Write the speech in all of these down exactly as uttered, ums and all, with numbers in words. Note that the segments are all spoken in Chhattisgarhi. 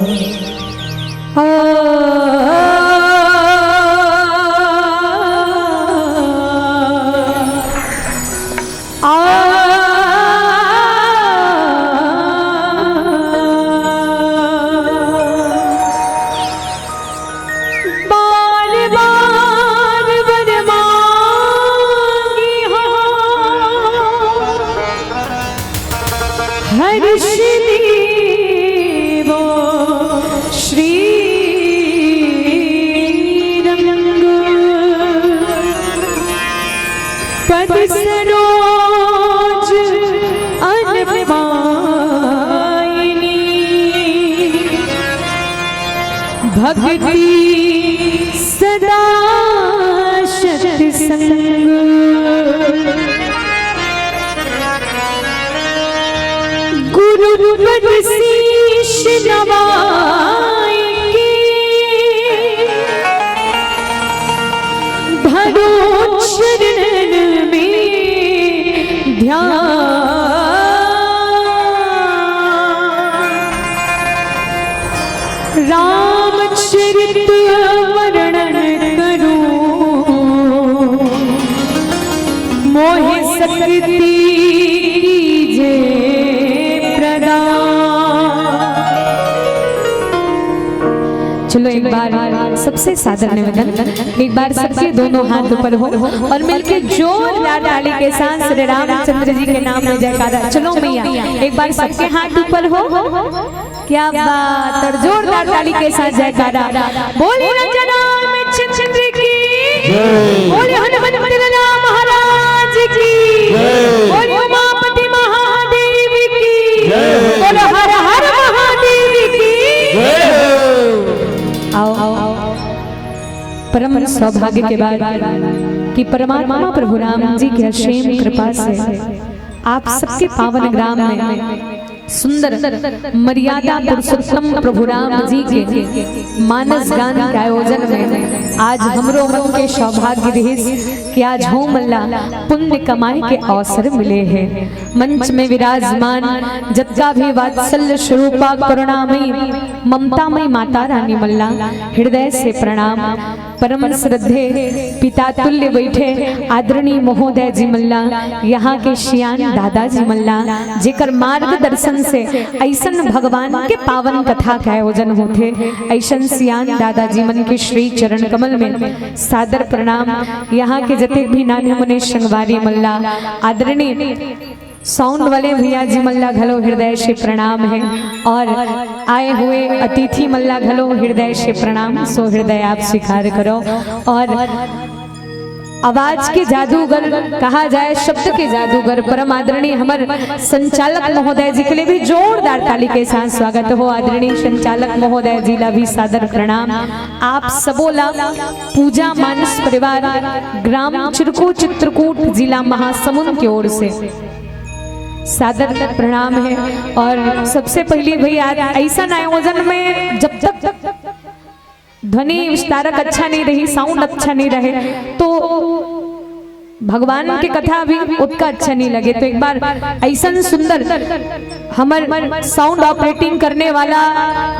बार बार वर मांगी हो, हर्ष देवो श्रीरंग। पद सरोज अनपायनी, भक्ति सदा सत्संग। गुरु पद शीश नवाई के, धरो चरण में ध्यान। रामचरित वर्णन करूं, मोहि शक्ति कीजे प्रदान। चलो, एक बार सबसे सादर निवेदन, एक बार सबके दोनों हाथ ऊपर हो और मिलके जोरदार ताली के साथ श्री रामचंद्र जी के नाम में जयकारा। चलो मैया, एक बार सबके हाथ ऊपर हो। क्या बात, और जोरदार ताली के साथ जयकारा। बोले राजा रामचंद्र की, बोले हनुमंत लाला महाराज की, बोले उमापति महादेव की, बोले हर हर महादेव की। आओ, आओ, आओ। परम सौभाग्य के बात कि परमात्मा प्रभु राम जी की असीम कृपा से आप सबके पावन ग्राम में सुंदर मर्यादा पुरुषोत्तम प्रभु राम जी के मानस गान के आयोजन में आज हमरो मन के सौभाग्य रहिस कि आज हो मल्ला पुण्य कमाए के अवसर मिले हे। मंच में विराजमान जतका भी वात्सल्य स्वरूपा करुणामयी ममतामयी माता रानी मल्ला हृदय से प्रणाम। परम श्रद्धे पिता तुल्य बैठे आदरणीय महोदय जी मल्ला, यहाँ के सियान दादा जी मल्ला, जेकर मार्गदर्शन से ऐसन भगवान के पावन कथा के आयोजन होथे, ऐसन सियान दादा जी मन के श्री चरण कमल में सादर प्रणाम। यहाँ के जतेक भी नान्हे मुन्ने संगवारी मल्ला, आदरणीय साउंड वाले भैया जी मल्ला घलो हृदय से प्रणाम हे और आए हुए अतिथि मल्ला घलो हृदय से प्रणाम। सो हृदय आप स्वीकार करो। और आवाज के जादूगर कहा जाए, शब्द के जादूगर परम आदरणीय हमर संचालक महोदय जी के लिए भी जोरदार ताली के साथ स्वागत हो। आदरणीय संचालक महोदय जी ला भी सादर प्रणाम। आप सबो ला पूजा मानस परिवार, ग्राम चिरकू चित्रकूट, जिला महासमुंद की ओर से सादर प्रणाम हे। और सबसे पहली भैया, ऐसन आयोजन में जब तक ध्वनि विस्तारक अच्छा नहीं रही, साउंड अच्छा नहीं रहे, तो भगवान के कथा भी उतका अच्छा नहीं लगे। तो एक बार ऐसन सुंदर हमर साउंड ऑपरेटिंग करने वाला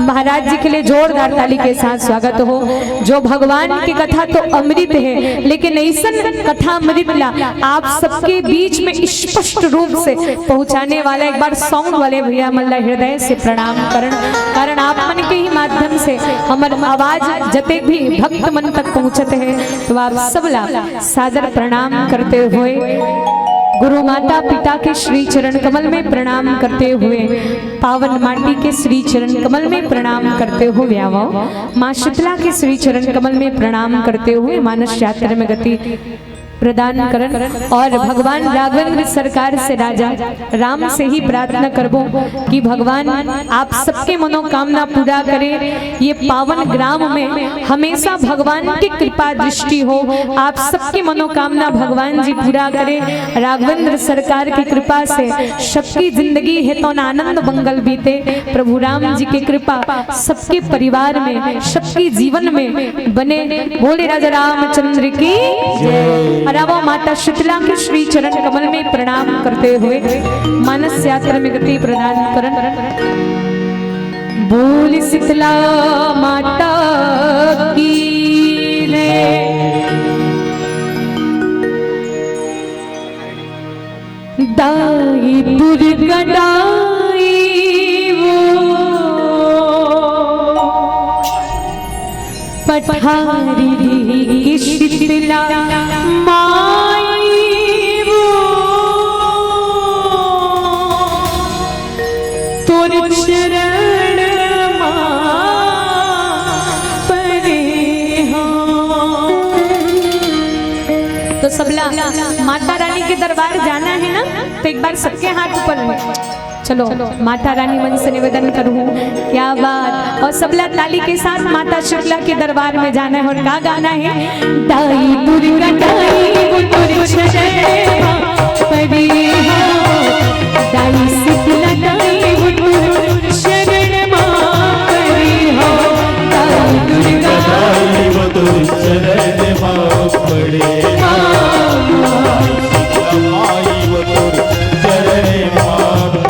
महाराज जी के लिए जोरदार ताली के साथ स्वागत हो। जो भगवान की कथा तो अमृत हे, लेकिन ऐसन कथा अमृत ला आप सबके बीच में स्पष्ट रूप से पहुंचाने वाला एक बार साउंड वाले भैया मल्ला हृदय से प्रणाम करण, कारण आप मन के ही माध्यम से हमर आवाज जते भी भक्त मन तक पहुंचत हे, तो आप सब ला सादर प्रणाम करते हुए गुरु माता पिता के श्री चरण कमल में प्रणाम करते हुए, पावन माटी के श्री चरण कमल में प्रणाम करते हुए, आवो माँ शीतला के श्री चरण कमल में प्रणाम करते हुए मानस यात्रा में गति प्रदान करन। और भगवान राघवेंद्र सरकार से, राजा राम से ही प्रार्थना करबो कि भगवान आप सबके मनोकामना पूरा करे। ये पावन ग्राम में हमेशा भगवान की कृपा दृष्टि हो, आप सबकी मनोकामना भगवान जी पूरा करे। राघवेंद्र सरकार की कृपा से सबकी जिंदगी हे तो आनंद मंगल बीते। प्रभु राम जी की कृपा सबके परिवार में, सबके जीवन में बने। बोले राजा रामचंद्र की जय। और आवो माता शीतला के श्री चरण कमल में प्रणाम करते हुए मानस यात्रा में गति प्रदान करन। बोल शीतला माता की जय। दाई दुर्गा दाई वो पठारी की शीतला माई वो तोर चरण मा परे हो। तो सबला माता रानी के दरबार जाना है ना, तो एक बार सबके हाथ ऊपर में। चलो, माता रानी मन से निवेदन करूँ, क्या बात। और सबला ताली के साथ माता शीतला के दरबार में जाना है। और का गाना है? दाई दुर्गा दाई वो तोर चरण मा परे हो, दाई शीतला दाई वो तोर चरण मा परे हो, दाई दुर्गा दाई वो तोर चरण मा परे हो, दाई शीतला माई वो तोर चरण मा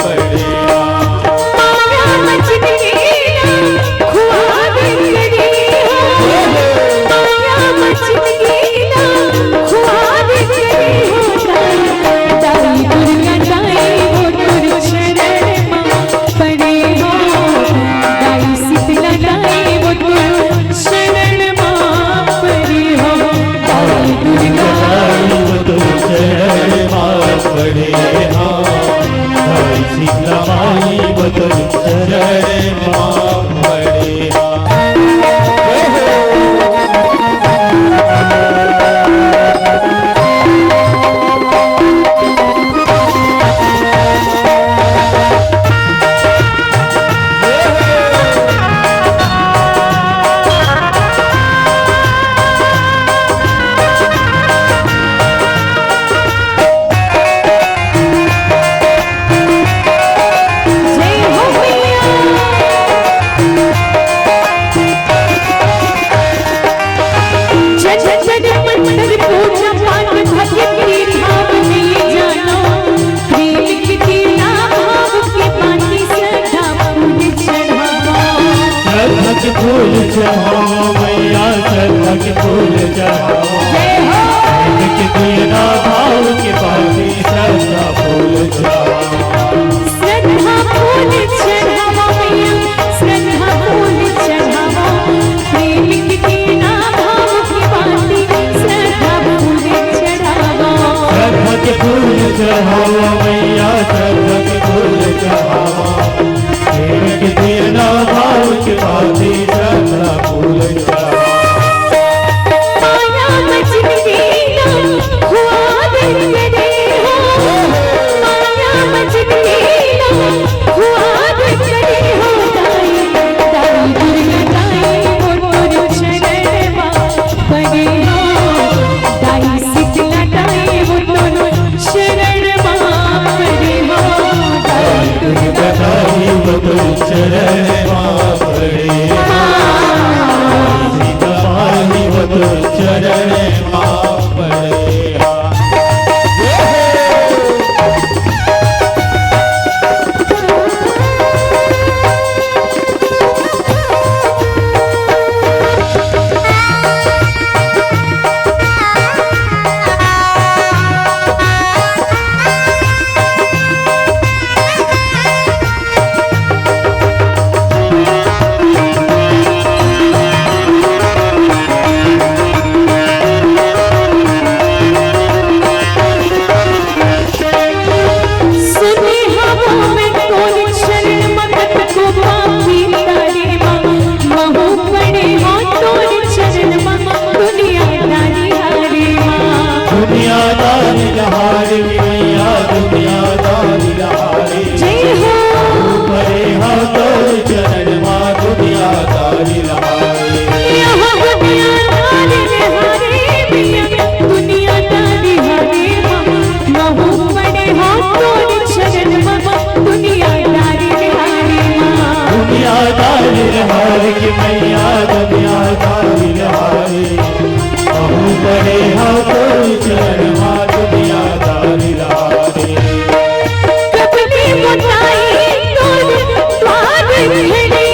परे हो। माया मचन के ना खुआर करी हो। माया मचन के ना खुआर करी हो। दाई, दाई दुर्गा दाई वो तोर चरण मा परे हो। दाई शीतला दाई वो तोर शरण मा परे हो। दाई दुर्गा दाई वो तोर चरण मा परे हो। दाई शीतला माई वो तोर चरण मा परे हो। जय हो मैया। जन जन मंत्र पूजा पाठ भक्ति भाव में जानो, प्रेम के तेरा भाव के बाती सदा फूल चढ़ावा। श्रद्धा के फूल चढ़ाओ मैया, श्रद्धा के फूल चढ़ाओ। जय हो। प्रेम के तेरा भाव के बाती सदा फूल चढ़ाओ। श्रद्धा फूल चढ़ावा मैया, श्रद्धा फूल चढ़ावा। प्रेम के तेरा भाव के बाती श्रद्धा फूल चढ़ावा। श्रद्धा के फूल चढ़ावा मैया, श्रद्धा के फूल चढ़ावा। प्रेम के तेरा भाव के बाती श्रद्धा फूल चढ़ावा। माया मचन के ना खुआर करे हो। माया मचन के ना खुआर करे हो। दाई, दाई दुर्गा दाई वो तोर चरण मा परे हो। दाई शीतला दाई वो तोर शरण मा परे हो। दाई दुर्गा दाई वो तोर चरण मा परे हो। शीतला माई वो तोर चरण मा परे हो। सुने हवा में तोर चरण मा कतको पापी तारे मा, महू पड़े हो तोर चरण मा दुनियादारी हारे मा। दुनियादारी हारे मैया, दुनियादारी हारे। जय हो। परे हो तोर चरण मा दुनियादारी हारे। यहाँ दुनियादारी हारे मैया, दुनियादारी हारे मा। महू पड़े हो तोर चरण मा दुनियादारी हारे मा। दुनियादारी हारे के मैया, दुनियादारी हारे। महू पड़े हो तोर चरण मा दुनियादारी हारे। कब ले मोटाई तोर द्वार खड़े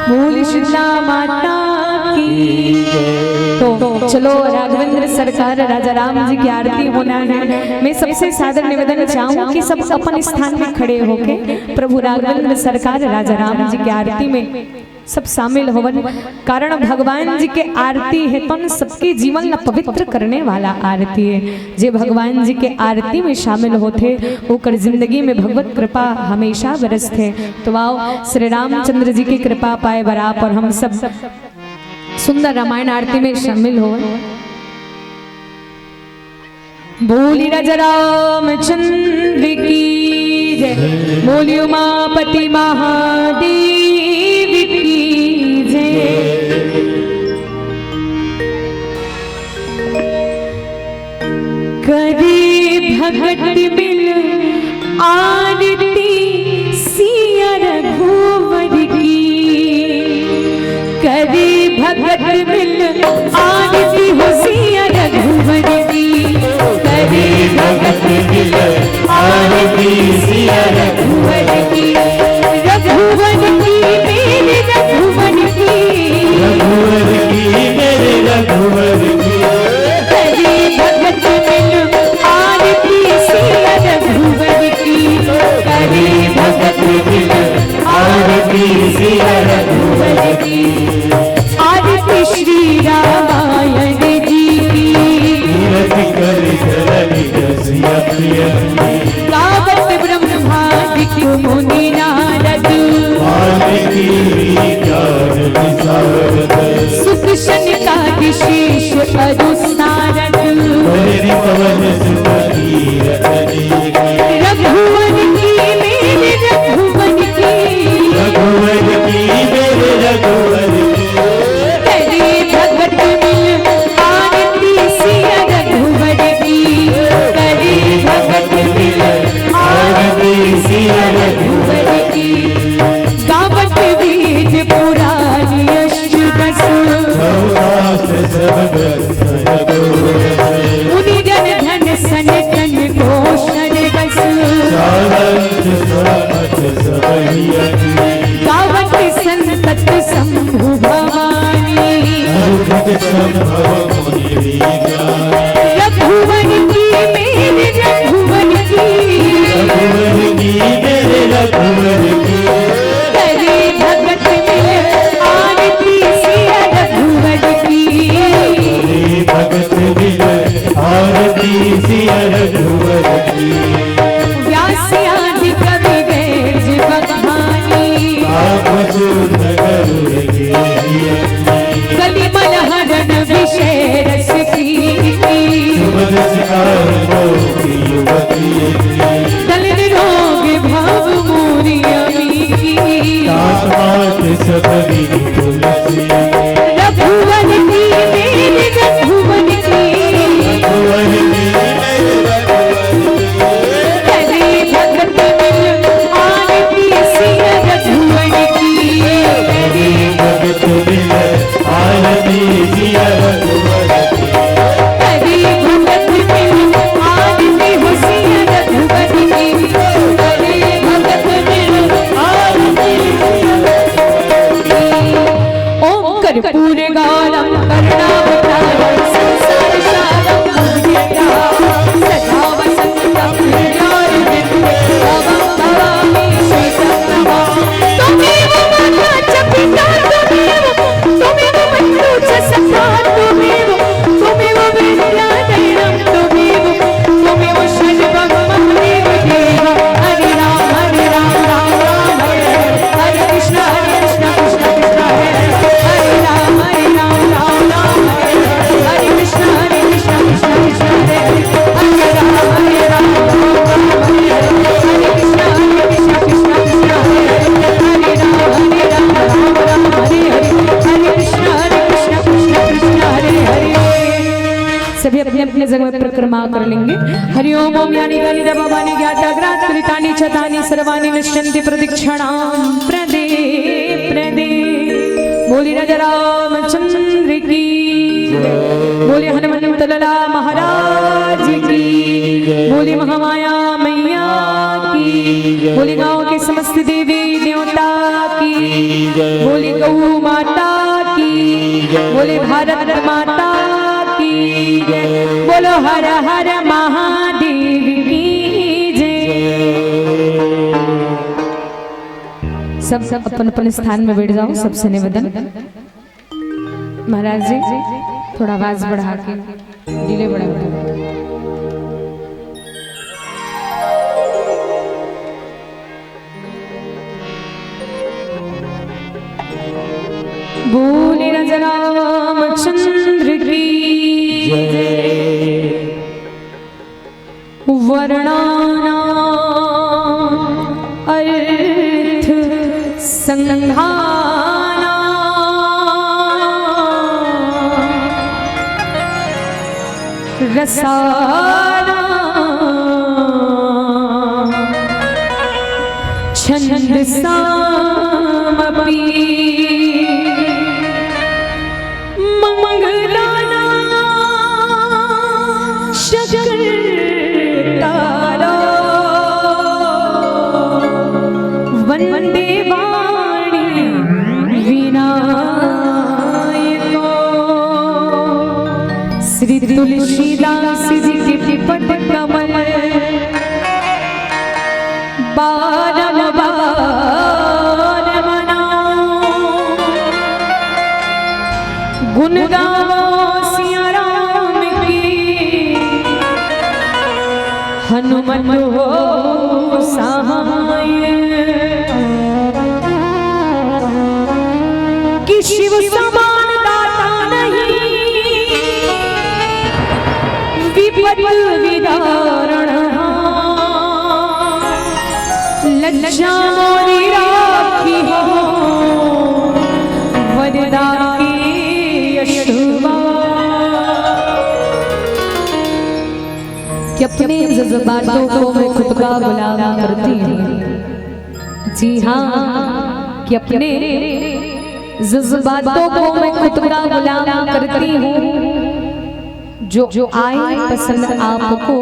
बोल शीतला माता की। तो चलो, राघवेंद्र सरकार राजा राम जी की आरती होना है। मैं सबसे सादर निवेदन चाहूँ कि सब अपन स्थान में खड़े होके प्रभु राघवेंद्र सरकार राजा राम जी की आरती में सब शामिल होवन। कारण भगवान जी के आरती हे तो सबके जीवन ला पवित्र करने वाला आरती हे। जे भगवान जी के आरती में शामिल होथे, ओकर जिंदगी में भगवत कृपा हमेशा बरसथे। तो आओ, श्री रामचंद्र जी की कृपा पाए बर आप और हम सब सुंदर रामायण आरती में शामिल हो। बोली राजा रामचंद्र की जय, बोली उमापति महादेव की जय। करे भगत मिल आरती सिया रघुवर की, करे भगत मिल आरती हो सिया रघुवर की, करे भगत मिल आरती सिया रघुवर की, रघुवर की मेरे रघुवर की, रघुवर की मेरे रघुवर की। करे भगत मिल आरती सिया रघुवर की, करे भगत मिल आरती सिया रघुवर की। आरती श्री रामायण जी की। तीरथ कर धरणी रसिया प्रिय की। गावत ब्रह्मादिक मुनि नारद। वाल्मीकि विचार विशारद। सुत सनकादि शेष अरु सारद। बदरी पवन सुत कीरत नेक। रघुवर की मेरे रघुवर की। रघुवर की मेरे रघुवर की। करे भगत मिल आरती सिया रघुवर की। करे भगत मिल आरती सिया रघुवर की। गावत वेद पुराण अष्ट बस। सब शास्त्र सब ग्रंथ अघोर। मुनि जन धन सनकन कौशल बस। सारंग सारथ सब ही अति। गावत संतत शंभु भवानी। अद्भुत संभव मुनि विज्ञानी। रघुवर की मेरे रघुवर की। रघुवर की मेरे रघुवर की। करे भगत मिल आरती सिया रघुवर की। करे भगत मिल आरती सिया रघुवर की। व्यास आदि कवि वेद बखानी। आप सुंदर गरुड़ के ही अपनी। कलि मल हरण विषय रस की। सुमन सिंगार मोती युवती की। कलन रोग भव मोह रघुवर की मेरे रघुवर की। करे भगत मिल आरती सिया रघुवर की। करे भगत मिल आरती सिया रघुवर की। करे भगत मिल आरती हो सिया रघुवर की। करे भगत मिल आरती सिया रघुवर की। ओम कर्पूर गौरम करुणावतारम संसार सारम बुद्धिदा सदा वसंतम हृदयारविंदे तवं भवामि शरणं मम। त्वमेव माता च पिता त्वमेव, त्वमेव बन्धु च सखा त्वमेव, त्वमेव विद्या दैवं त्वमेव, त्वमेव सर्वं मम देव देव। हरे राम हरे राम राम राम हरे हरे, हरे कृष्ण हरे कृष्ण कृष्ण कृष्ण हरे हरे, हरे राम हरे राम राम राम हरे हरे, हरे कृष्ण हरे कृष्ण कृष्ण कृष्ण हरे हरे, हरे राम हरे राम राम राम हरे हरे, हरे कृष्ण हरे कृष्ण कृष्ण कृष्ण हरे हरे, हरे राम हरे राम राम राम हरे हरे, हरे कृष्ण हरे कृष्ण कृष्ण कृष्ण हरे हरे। सभी अपने अपने जगह में परिक्रमा कर लेंगे। हरि ओम ओम यानि कानि तप पापानि ज्ञातव्यानि कृतानि च तानि सर्वाणि नश्यन्ति प्रदक्षिणां प्रदे प्रदे। बोले राजा रामचंद्र की जय। बोले हनुमंत लाला महाराज की जय। बोले महामाया मैया की जय। बोले गांव के समस्त देवी देवता की जय। बोले गौ माता की जय। बोले भारत माता की जय। बोलो हर हर महादेव की जय। सब सब अपन अपन स्थान में बैठ जाओ। सबसे निवेदन, महाराज जी, थोड़ा आवाज बढ़ा के, डिले बढ़ा के। बोले राजा रामचंद्र की जय। वर्णानां अर्थ संघानां रसानां छंदसामपि मंगलानां शकटतारा वंदे वाणी विनायको। श्री तुलसीदास जी के पद कमल बारंबार मनाओ, गुण गावो सिया राम की, हनुमत हो सहाय। कि शिव समान दाता नहीं, विपद विदारण लज्जा मोरी राखी हो, वरदा की यशवा। कि अपने जज्बातों को मैं खुद का गुलाम करती हूँ। जी हाँ, कि अपने जज्बातों को मैं खुद का गुलाम करती हूँ। जो आए पसंद आपको,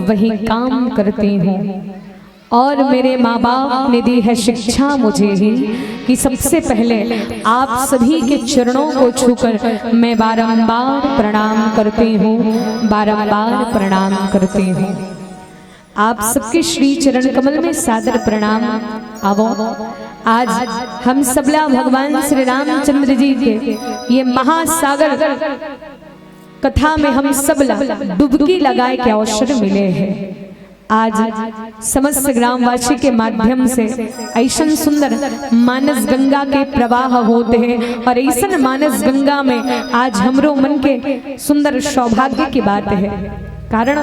वही काम करती हूँ। और मेरे माँ बाप ने दी है शिक्षा मुझे ही कि सबसे पहले आप सभी के चरणों को छूकर मैं बारंबार प्रणाम करती हूँ, बारंबार प्रणाम करती हूँ। आप सबके श्री चरण कमल में सादर प्रणाम। आवो, आज हम सबला भगवान श्री रामचंद्र जी के ये महासागर कथा में हम सबला डुबकी लगाए के अवसर मिले हैं। आज समस्त ग्रामवासी के माध्यम से ऐसन सुंदर मानस गंगा के प्रवाह होते हैं और ऐसन मानस गंगा में आज हमरो मन के सुंदर सौभाग्य की बात है। कारण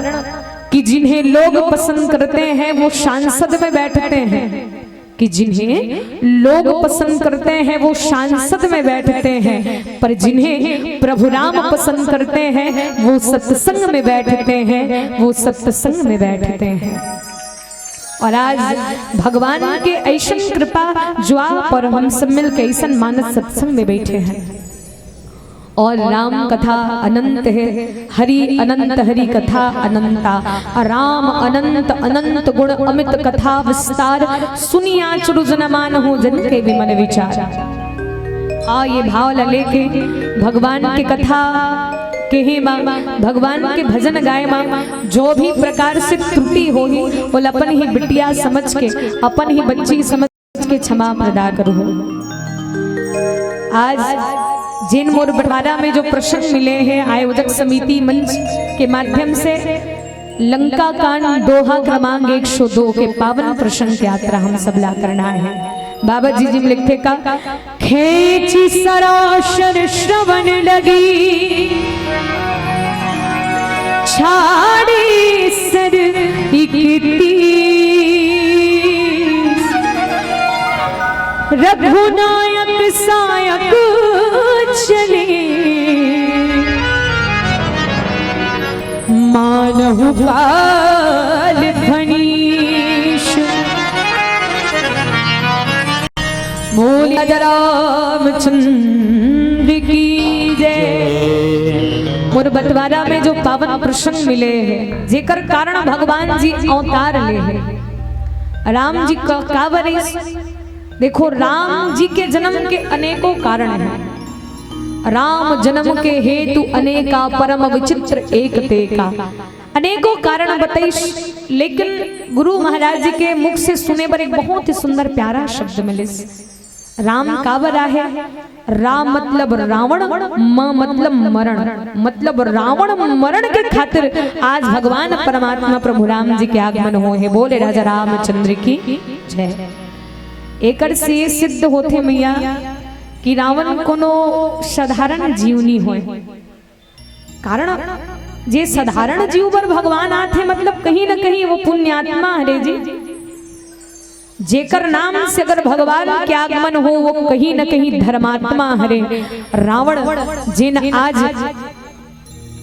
कि जिन्हें लोग पसंद करते हैं, वो सांसद में बैठते हैं। कि जिन्हें लोग पसंद करते हैं वो सांसद में बैठते हैं, पर जिन्हें प्रभु राम पसंद करते हैं वो सत्संग में बैठते हैं, वो सत्संग में बैठते हैं। और आज भगवान के ऐसन कृपा जो आप और हम सब मिलके ऐसन मानस सत्संग में बैठे हैं। और राम कथा अनंत है, हरि अनंत, हरि कथा अनंता। राम अनंत अनंत गुण अमित कथा विस्तार, सुनिया चुरु जन मानहु जन के विमन विचार। आ ये भाव ला लेके भगवान के कथा केहे मा, भगवान के भजन गाए मा, जो भी प्रकार से त्रुटि होही, ओला अपन ही बिटिया समझ के, अपन ही बच्ची समझ के क्षमा प्रदान करहु। आज जेन मोर बंटवारा में जो प्रसंग मिले हैं आयोजक समिति मंच के माध्यम से, लंका कांड दोहा क्रमांक एक सौ दो के पावन प्रसंग के यात्रा हम सब ला करना है। बाबा जी जी लिखथे का, खेची सरासर श्रवण लगी, छाड़ी सर इकतीस। रघुनायक सायक चले, मानहु काल फणीस। बोल राजा रामचंद्र की जय। मोर बंटवारा में जो पावन प्रसंग मिले हैं, जेकर कारण भगवान जी अवतार ले हैं। राम जी का काबर इस, देखो, राम जी के जन्म के अनेकों कारण हैं। राम जन्म के हेतु अनेका, परम विचित्र एक तेका। अनेकों कारण बताइस, लेकिन गुरु महाराज जी के मुख से सुने बर एक बहुत ही सुंदर प्यारा शब्द मिलिस। राम काबर आहे? रा मतलब रावण, म मतलब मरण, मतलब रावण मरण के खातिर आज भगवान परमात्मा प्रभु राम जी के आगमन होए हे। बोले राजा रामचंद्र की जय। एकर से ये सिद्ध होथे मैया कि रावण कोनो साधारण जीव नी होए, कारण जे साधारण जीव बर भगवान आथे, मतलब कहीं न कहीं वो पुण्यात्मा हरे जी। जेकर नाम से अगर भगवान के आगमन हो, वो कहीं न कहीं धर्मात्मा हरे। रावण जेन आज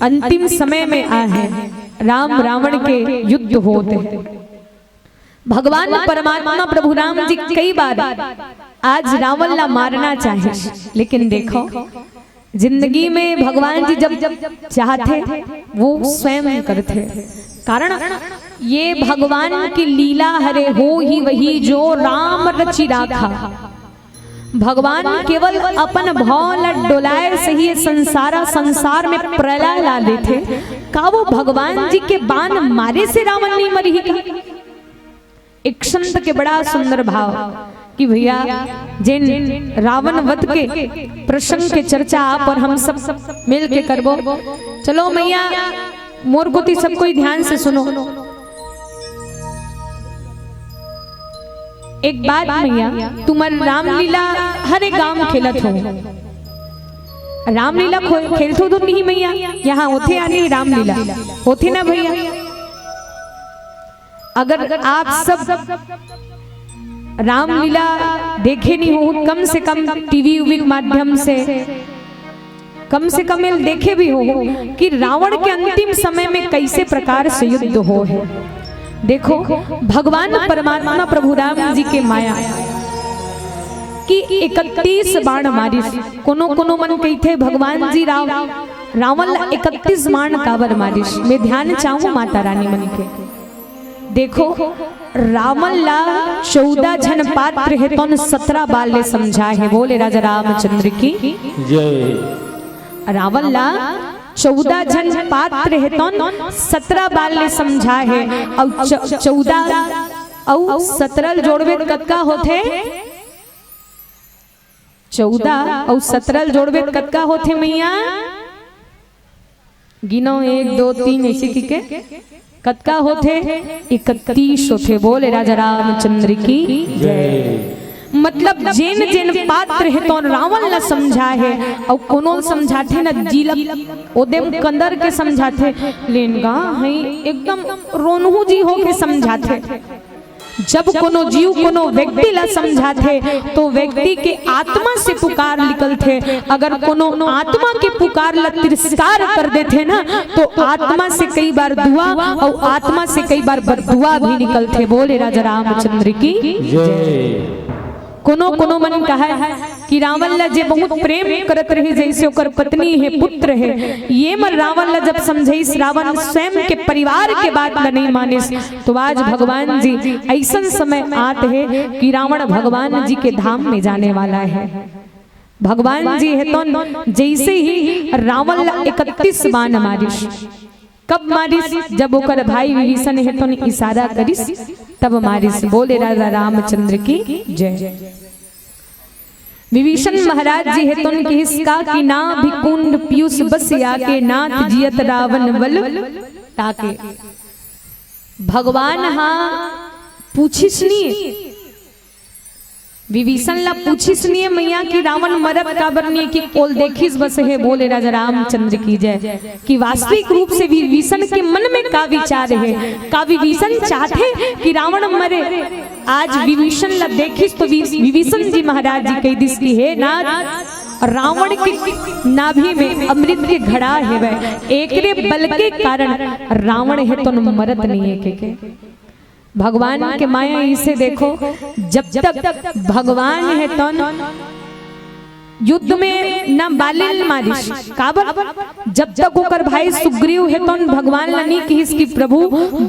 अंतिम समय में आहे, राम रावण के युद्ध होत हे। भगवान परमात्मा प्रभु राम जी कई बार आज रावण ला मारना चाहे, लेकिन देखो, जिंदगी में भगवान जी जब चाहथे, वो स्वयं करथे। कारण ये भगवान की लीला हरे, होही वही जो राम रचि राखा। भगवान केवल अपन भव ल डोलाए से ही ये संसारा, संसार में प्रलय ला देथे। का वो भगवान जी के बाण मारे से रावण नहीं मरही का? एक संत के बड़ा सुंदर भाव कि भैया, जेन रावण वध के प्रसंग के चर्चा आप और हम सब मिल के करबो। चलो मैया, मोर कोती सब कोई ध्यान से सुनो। एक बात मैया, तुमन रामलीला हर एक गांव खेलत हो, रामलीला खो-, खेलथो तो नहीं मैया? यहाँ होथे या नहीं रामलीला? होथे ना भैया? अगर आप सब रामलीला देखे नहीं हो, कम से कम टीवी वीवी के माध्यम से, कम से कम ये देखे भी हो कि रावण के अंतिम समय में कैसे प्रकार से युद्ध हो है। देखो, भगवान परमात्मा प्रभु राम जी के माया कि इकतीस बाण मारिस। कोनो कोनो मन कहिथे, भगवान जी राव-, रावण ला इकतीस बाण काबर मारिस? मैं ध्यान चाहूं माता रानी मन के। देखो, रावण ला चौदह झन पात्र हे, तौन सत्रह बार ले समझा हे। बोले राजा रामचंद्र की जय। रावण ला चौदह झन पात्र हे, तौन सत्रह बार ले समझा हे। अउ च-, चौदह अउ सत्रह ल जोड़बे त कतका होथे? चौदह अउ सत्रह ल जोड़बे त कतका होथे मैया? गिनो, एक, दो, तीन, ऐसे कहिके कतका होथे? इकतीस होथे। बोले राजा रामचंद्र की जय। मतलब जेन जेन पात्र हे, तौन रावण ला समझा हे, अउ कोनो ल समझाथे न, जीलक ओदेम कंदर के समझाथे, लेनगा हे एकदम रोनहू जी होके समझाथे। जब कोनो जीव कोनो व्यक्ति ला समझाथे, तो व्यक्ति के आत्मा से पुकार निकलथे। अगर कोनो आत्मा के पुकार ला तिरस्कार कर देथे ना, तो आत्मा से कई बार दुआ अउ आत्मा से कई बार बददुआ भी निकलथे। बोले राजा रामचंद्र की। जय। कोनो कोनो मन कहय कि रावण ला जे बहुत प्रेम करत रहे, जैसे ओकर पत्नी हे, पुत्र हे, ये मन रावण ला जब समझाइस, रावण स्वयं के परिवार के बात ला नहीं मानिस, तो आज भगवान जी ऐसन समय आत हे कि रावण भगवान जी के धाम में जाने वाला हे। भगवान जी हे तो जैसे ही रावण ला इकतीस बाण मारिस, कब मारिस? जब ओकर भाई विभीषण हे तो इशारा करिस, तब मारिस। बोले राजा रामचंद्र की जय। विभीषण महाराज जी हे तो किहिस का कि नाभि कुंड पीयूष बस या के, नाथ जियत रावण बल ताके। भगवान हा पूछिस नहीं, विभीषण ला पूछिस नहीं हे मैया कि रावण मरत काबर नहीं हे, कि ओला देखिस बस हे। बोले राजा रामचंद्र की जय। कि वास्तविक रूप से विभीषण के मन में का विचार हे, का विभीषण चाहथे कि रावण मरे? आज विभीषण ला देखिस तो वि-, विभीषण जी महाराज जी कहि दिस कि हे नाथ, रावण के नाभि में अमृत के घड़ा हेवय, एकरे बल के कारण रावण हे तो मरत नहीं हे के, के। भगवान के माया इसे देखो, जब तक भगवान हे तन युद्ध में ना बालिल मारिस, काबर? जब तक ओकर भाई सुग्रीव हे तन भगवान ला नहीं किहिस कि प्रभु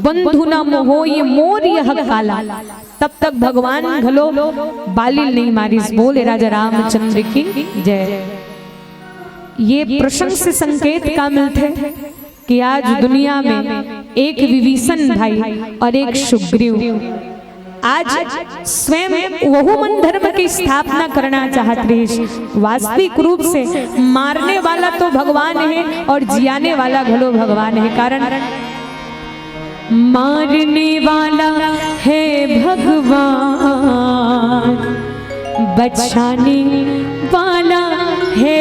बंधु ना मोहो ये मोर यह काला, तब तक भगवान घलो बालिल नहीं मारिस। बोले राजा रामचंद्र की जय। ये प्रसंग से संकेत का मिलथे कि आज दुनिया में एक विभीषण भाई और एक सुग्रीव, आज स्वयं वहू मन धर्म की स्थापना करना चाहत रहिस। वास्तविक रूप से मारने वाला तो भगवान हे और जियाने वाला घलो भगवान हे, कारण मारने वाला हे भगवान, बचाने वाला हे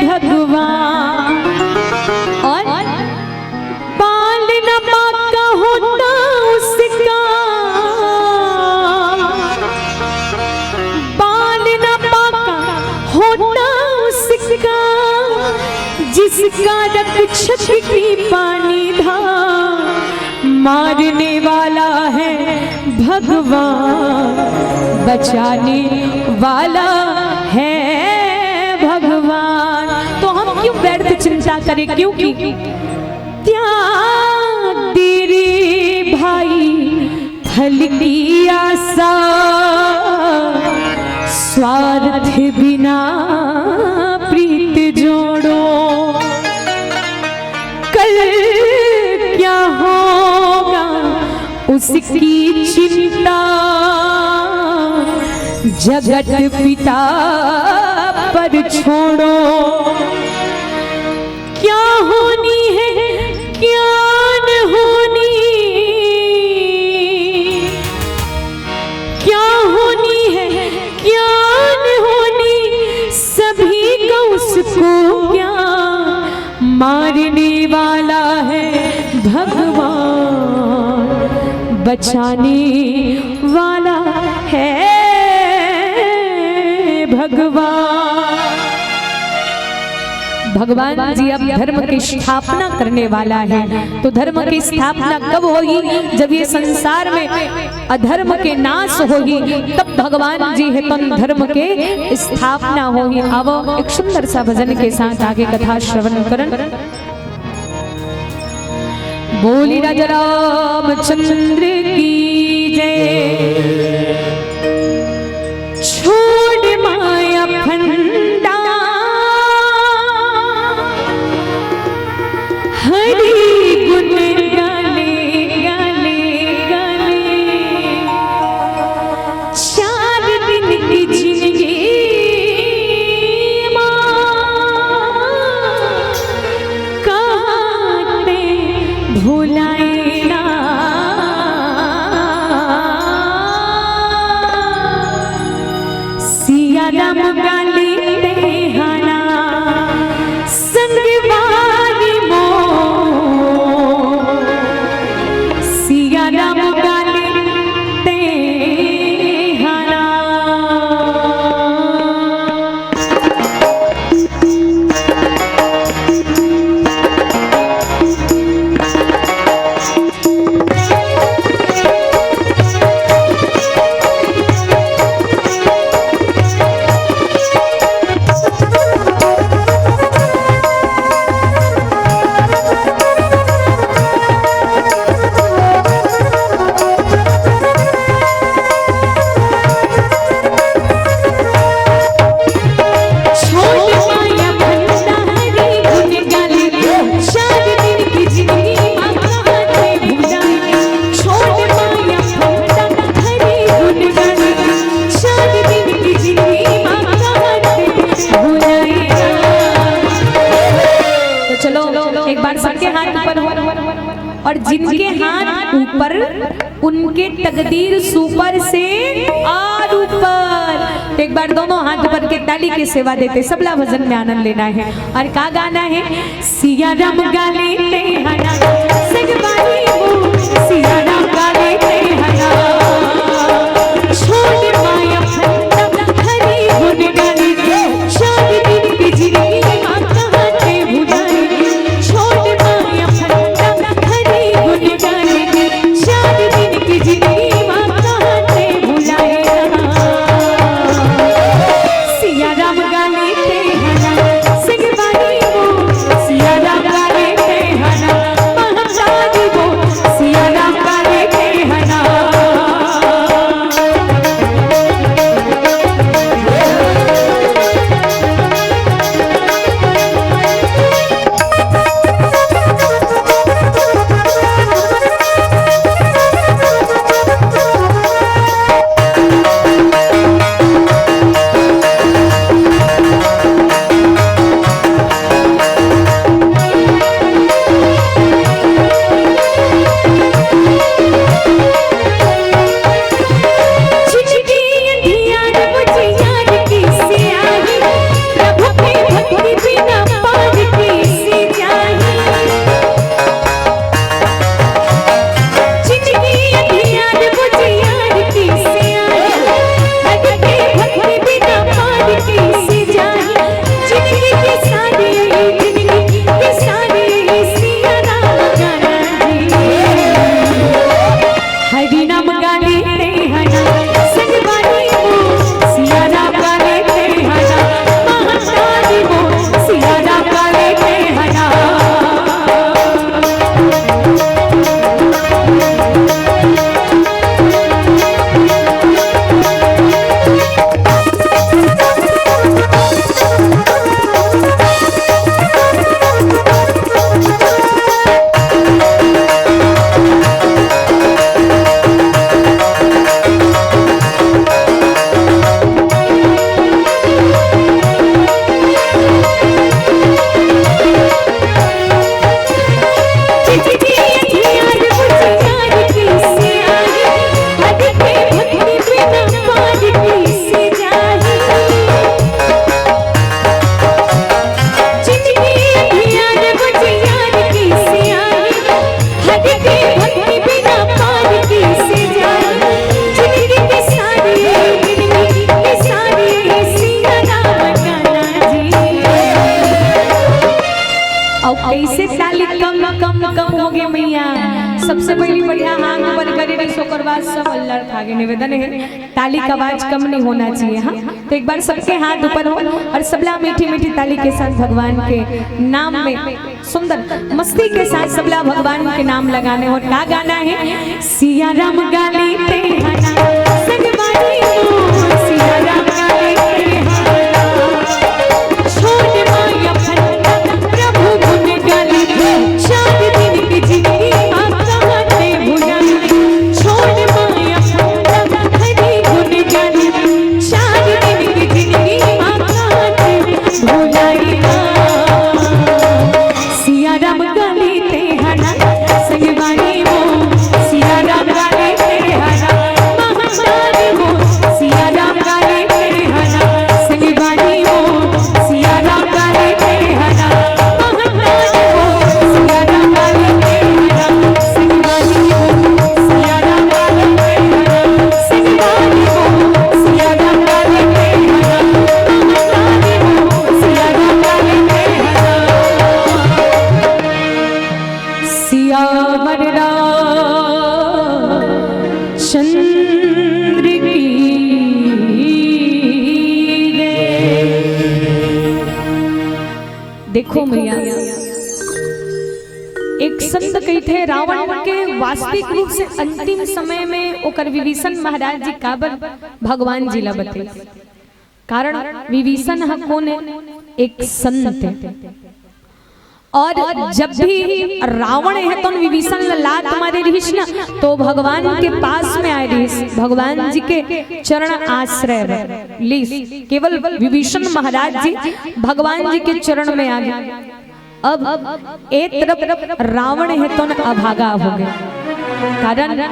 भगवान। और बाल न पाका होता उसका, बाल न पाका होता उसका, जिसका रक्षक कृपा निधान। मारने वाला हे भगवान, बचाने वाला हे भगवान। तो हम क्यों व्यर्थ चिंता करें, क्योंकि त्याग दे रे भाई फल की आशा, स्वार्थ बिना प्रीत जोड़ो। कल क्या होगा उसकी चिंता, जगत पिता पर छोड़ो। क्या होनी है, क्या न होनी, क्या होनी है, क्या न होनी, सभी का उसको क्या। मारने वाला है भगवान, बचाने वाला है भगवान। भगवान जी अब धर्म की स्थापना करने वाला है। तो धर्म की स्थापना कब होगी? जब ये संसार में अधर्म के नाश होही, तब भगवान जी हे तन धर्म के स्थापना होही। आवो एक सुंदर सा भजन के साथ आगे कथा श्रवण करन। बोली राजा रामचंद्र की जय। छोड़ माया फंदा, हरि गुण गाले, गाले, गाले। चार दिन की जिंदगी माँ, कहाँ ते भुलाए ना। और जिनके हाथ ऊपर, उनके तकदीर सुपर से और ऊपर। तो एक बार दोनों हाथ ऊपर के ताली के सेवा देते, सबला भजन में आनंद लेना है। और का गाना है? सिया राम गाले ते हना, संगवारी हो, सिया राम गाले ते हना। छोड़ माया फंदा हरी गुन गाले, चार दिन की जिंदगी माँ कहाँ ते भुलाए। छोड़ माया फंदा हरी गुन गाले, चार दिन की जिंदगी माँ कहाँ ते भुलाए। सिया राम गाले ते हना, संगवारी हो, सिया राम गाले ते हना, महतारी हो, सिया राम गाले ते हना। हरि नाम गाले ते हना, संगवारी हो, सिया राम गाले ते हना, महतारी हो, सिया राम गाले ते हना। अउ कइसे ताली कम, कम, कम होगे मैया। सबसे पहली बढ़िया हाथ ऊपर करे रहिस, ओकर बाद सब अल्लड़ खा गे। निवेदन हे, ताली का आवाज कम नहीं होना चाहिए। हाँ, तो एक बार सबके हाथ ऊपर हो और सबला मीठी मीठी ताली के साथ भगवान के नाम में सुंदर मस्ती के साथ सबला भगवान के नाम लगाने हो। का गाना है? सिया राम गाले ते हना, संगवारी हो, सिया राम गाले ते हना। छोड़ माया फंदा प्रभु गुन गाले, चार दिन की जिंदगी माँ कहाँ ते भुलाए। छोड़ माया फंदा हरि गुन गाले, चार दिन की जिंदगी माँ कहाँ ते भुलाए। सिया राम गाले ते हना, संगवारी हो, सिया राम गाले ते हना, महतारी हो, सिया राम गाले ते हना, संगवारी हो, सिया राम गाले ते हना, महतारी हो, सिया राम गाले ते हना, संगवारी हो, सिया राम गाले ते हना, संगवारी हो, सिया राम गाले ते हना, महतारी हो, सिया राम गाले ते हना। सियावर रामचंद्र की जय। देखो मैया, एक संत कहिथे रावण के वास्तविक रूप से अंतिम समय में ओकर विभीषण महाराज जी काबर भगवान जी ला बते। कारण विभीषण ह कोन हे? एक संत हे। और जब भी रावण हे तो विभीषण ला लात मारे रहिस ना, तो भगवान के पास में आए रहिस, भगवान जी के चरण आश्रय बर लिस। केवल विभीषण महाराज जी भगवान जी के चरण में आ गए। अब ए तरफ रावण हे तोन अभागा हो गए, कारण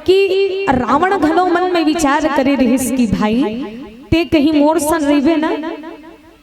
कि रावण घलो मन में विचार करे रहिस कि भाई, ते कहीं मोर सन रहिबे ना,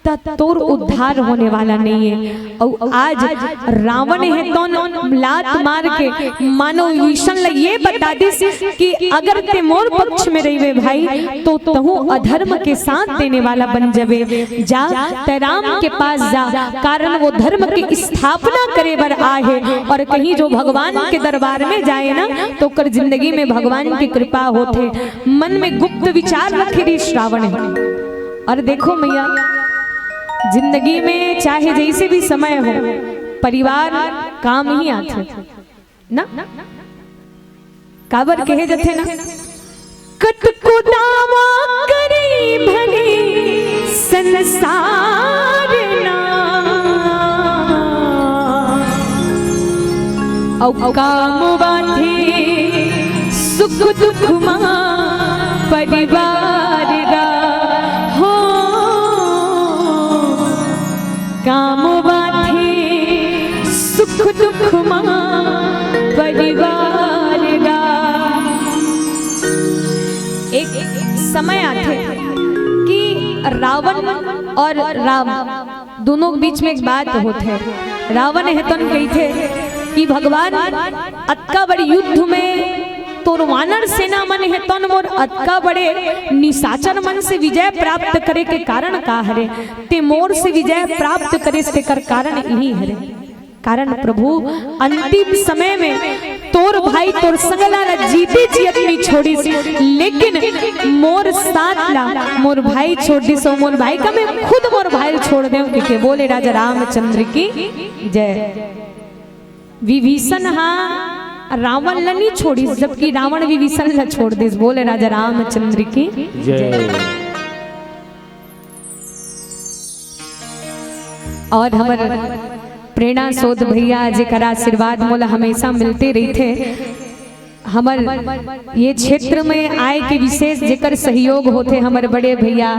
त तोर उद्धार होने वाला नहीं है। और आज रावण हे तोन लात मार के मानो विभीषण ल ये बता दिस कि अगर ते मोर पक्ष में रहिबे भाई, तो तहूँ अधर्म के साथ देने वाला बन जाबे। जा, ते राम के पास जा, कारण वो धर्म की स्थापना करे बर आए हे। और कहीं जो भगवान के दरबार में जाए ना, तो ओकर जिंदगी में भगवान की कृपा होथे। मन में गुप्त विचार रखे रहिस रावण हे। और देखो मैया, जिंदगी में चाहे जैसे भी समय हो, परिवार काम ही आथे ना। काबर कहे जथे ना, कतको दावा करी भले संसार ना, अउ काम बांधे सुख दुख मा परिवार गा। हो, काम बांधे सुख दुख मा परिवार गा। एक समय आथे कि रावण और राम दोनों के बीच में एक बात होत हे। रावण हे तोन कहिथे कि भगवान, अतका बड़े युद्ध में तोर वानर सेना मन हे तोन मोर अतका बड़े निशाचर मन से विजय प्राप्त करे के कारण का हरे? ते मोर से विजय प्राप्त करे से तेकर कारण इही हरे। कारण प्रभु, अंतिम समय में तोर भाई तोर संगला ला जीते जियत नहीं छोड़िस, लेकिन मोर साथ ला मोर भाई छोड़ दिस, अउ मोर भाई का मैं खुद मोर भाई छोड़ देव, कहिके बोले राजा रामचंद्र की जय। विभीषण हा रावण ला नहीं छोड़िस, जबकि रावण विभीषण ला छोड़ दिस। बोले राजा रामचंद्र की जय। और हमर प्रेरणा सोध भैया, जेकर आशीर्वाद मोला हमेशा मिलते रहिथे, हमर ये क्षेत्र में आए के विशेष जेकर सहयोग होथे, हमर बड़े भैया,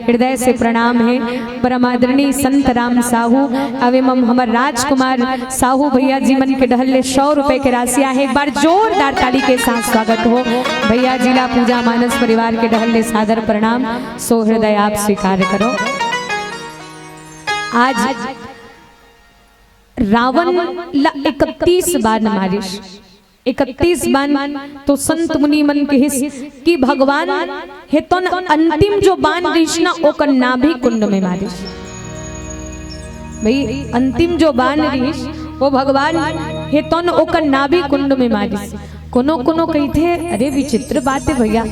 हृदय से प्रणाम हे। परम आदरणीय संत राम साहू, अउ एमम हमर राजकुमार साहू भैया जी मन के डहर ले सौ रुपए के राशि आहे। एक बार जोरदार ताली के साथ स्वागत हो भैया जी ला, पूजा मानस परिवार के डहर ले सादर प्रणाम। सो हृदय आप स्वीकार करो। आज रावण ला इकतीस बाण मारिस, इकतीस बाण। तो संत मुनि मन कहिस कि भगवान हे तोन अंतिम जो बाण रिहिस ना, ओकर नाभि कुंड में मारिस। भाई, अंतिम जो बाण रिहिस, वो भगवान हे तोन ओकर नाभि कुंड में मारिस। कोनो कोनो कहिथे, अरे विचित्र बात हे भैया,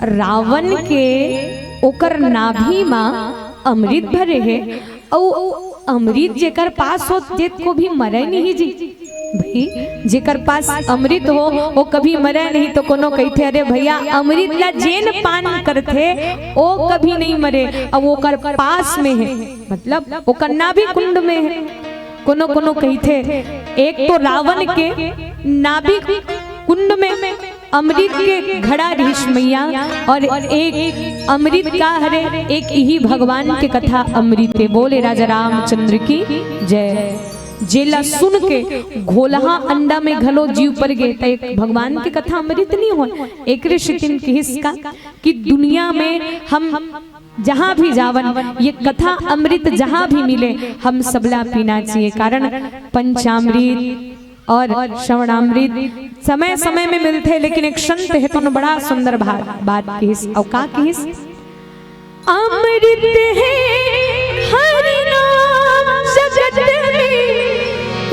रावण के ओकर नाभि मा अमृत भरे हे, अउ अमृत जेकर पास हो, जेत को भी मरे नहीं जी। भाई, जेकर पास अमृत हो, वो कभी मरे नहीं। तो कोनो कहिथे, अरे भैया, अमृत ला जेन पान करथे, वो कभी नहीं मरे, अउ ओकर पास में हे, मतलब ओकर नाभि कुंड में हे। कोनो कोनो कहिथे, एक तो रावण के नाभि कुंड में अमृत के घड़ा रिहिस मैया, और एक अमृत का हरे, एक इही भगवान के कथा अमृत हे। बोले राजा रामचंद्र की जय। जेला सुन के घोलहा अंडा में घलो जीव पर गे, त एक भगवान के कथा अमृत नहीं हो। एकरे सेती कहिस का कि दुनिया में हम जहाँ भी जावन, ये कथा अमृत जहाँ भी मिले, हम सबला पीना चाहिए। कारण पंचामृत और श्रवणामृत समय समय में मिलथे, लेकिन एक संत हे तोन बड़ा सुंदर बात, बात किहिस। अउ का किहिस? अमृत है हरि नाम जगत में,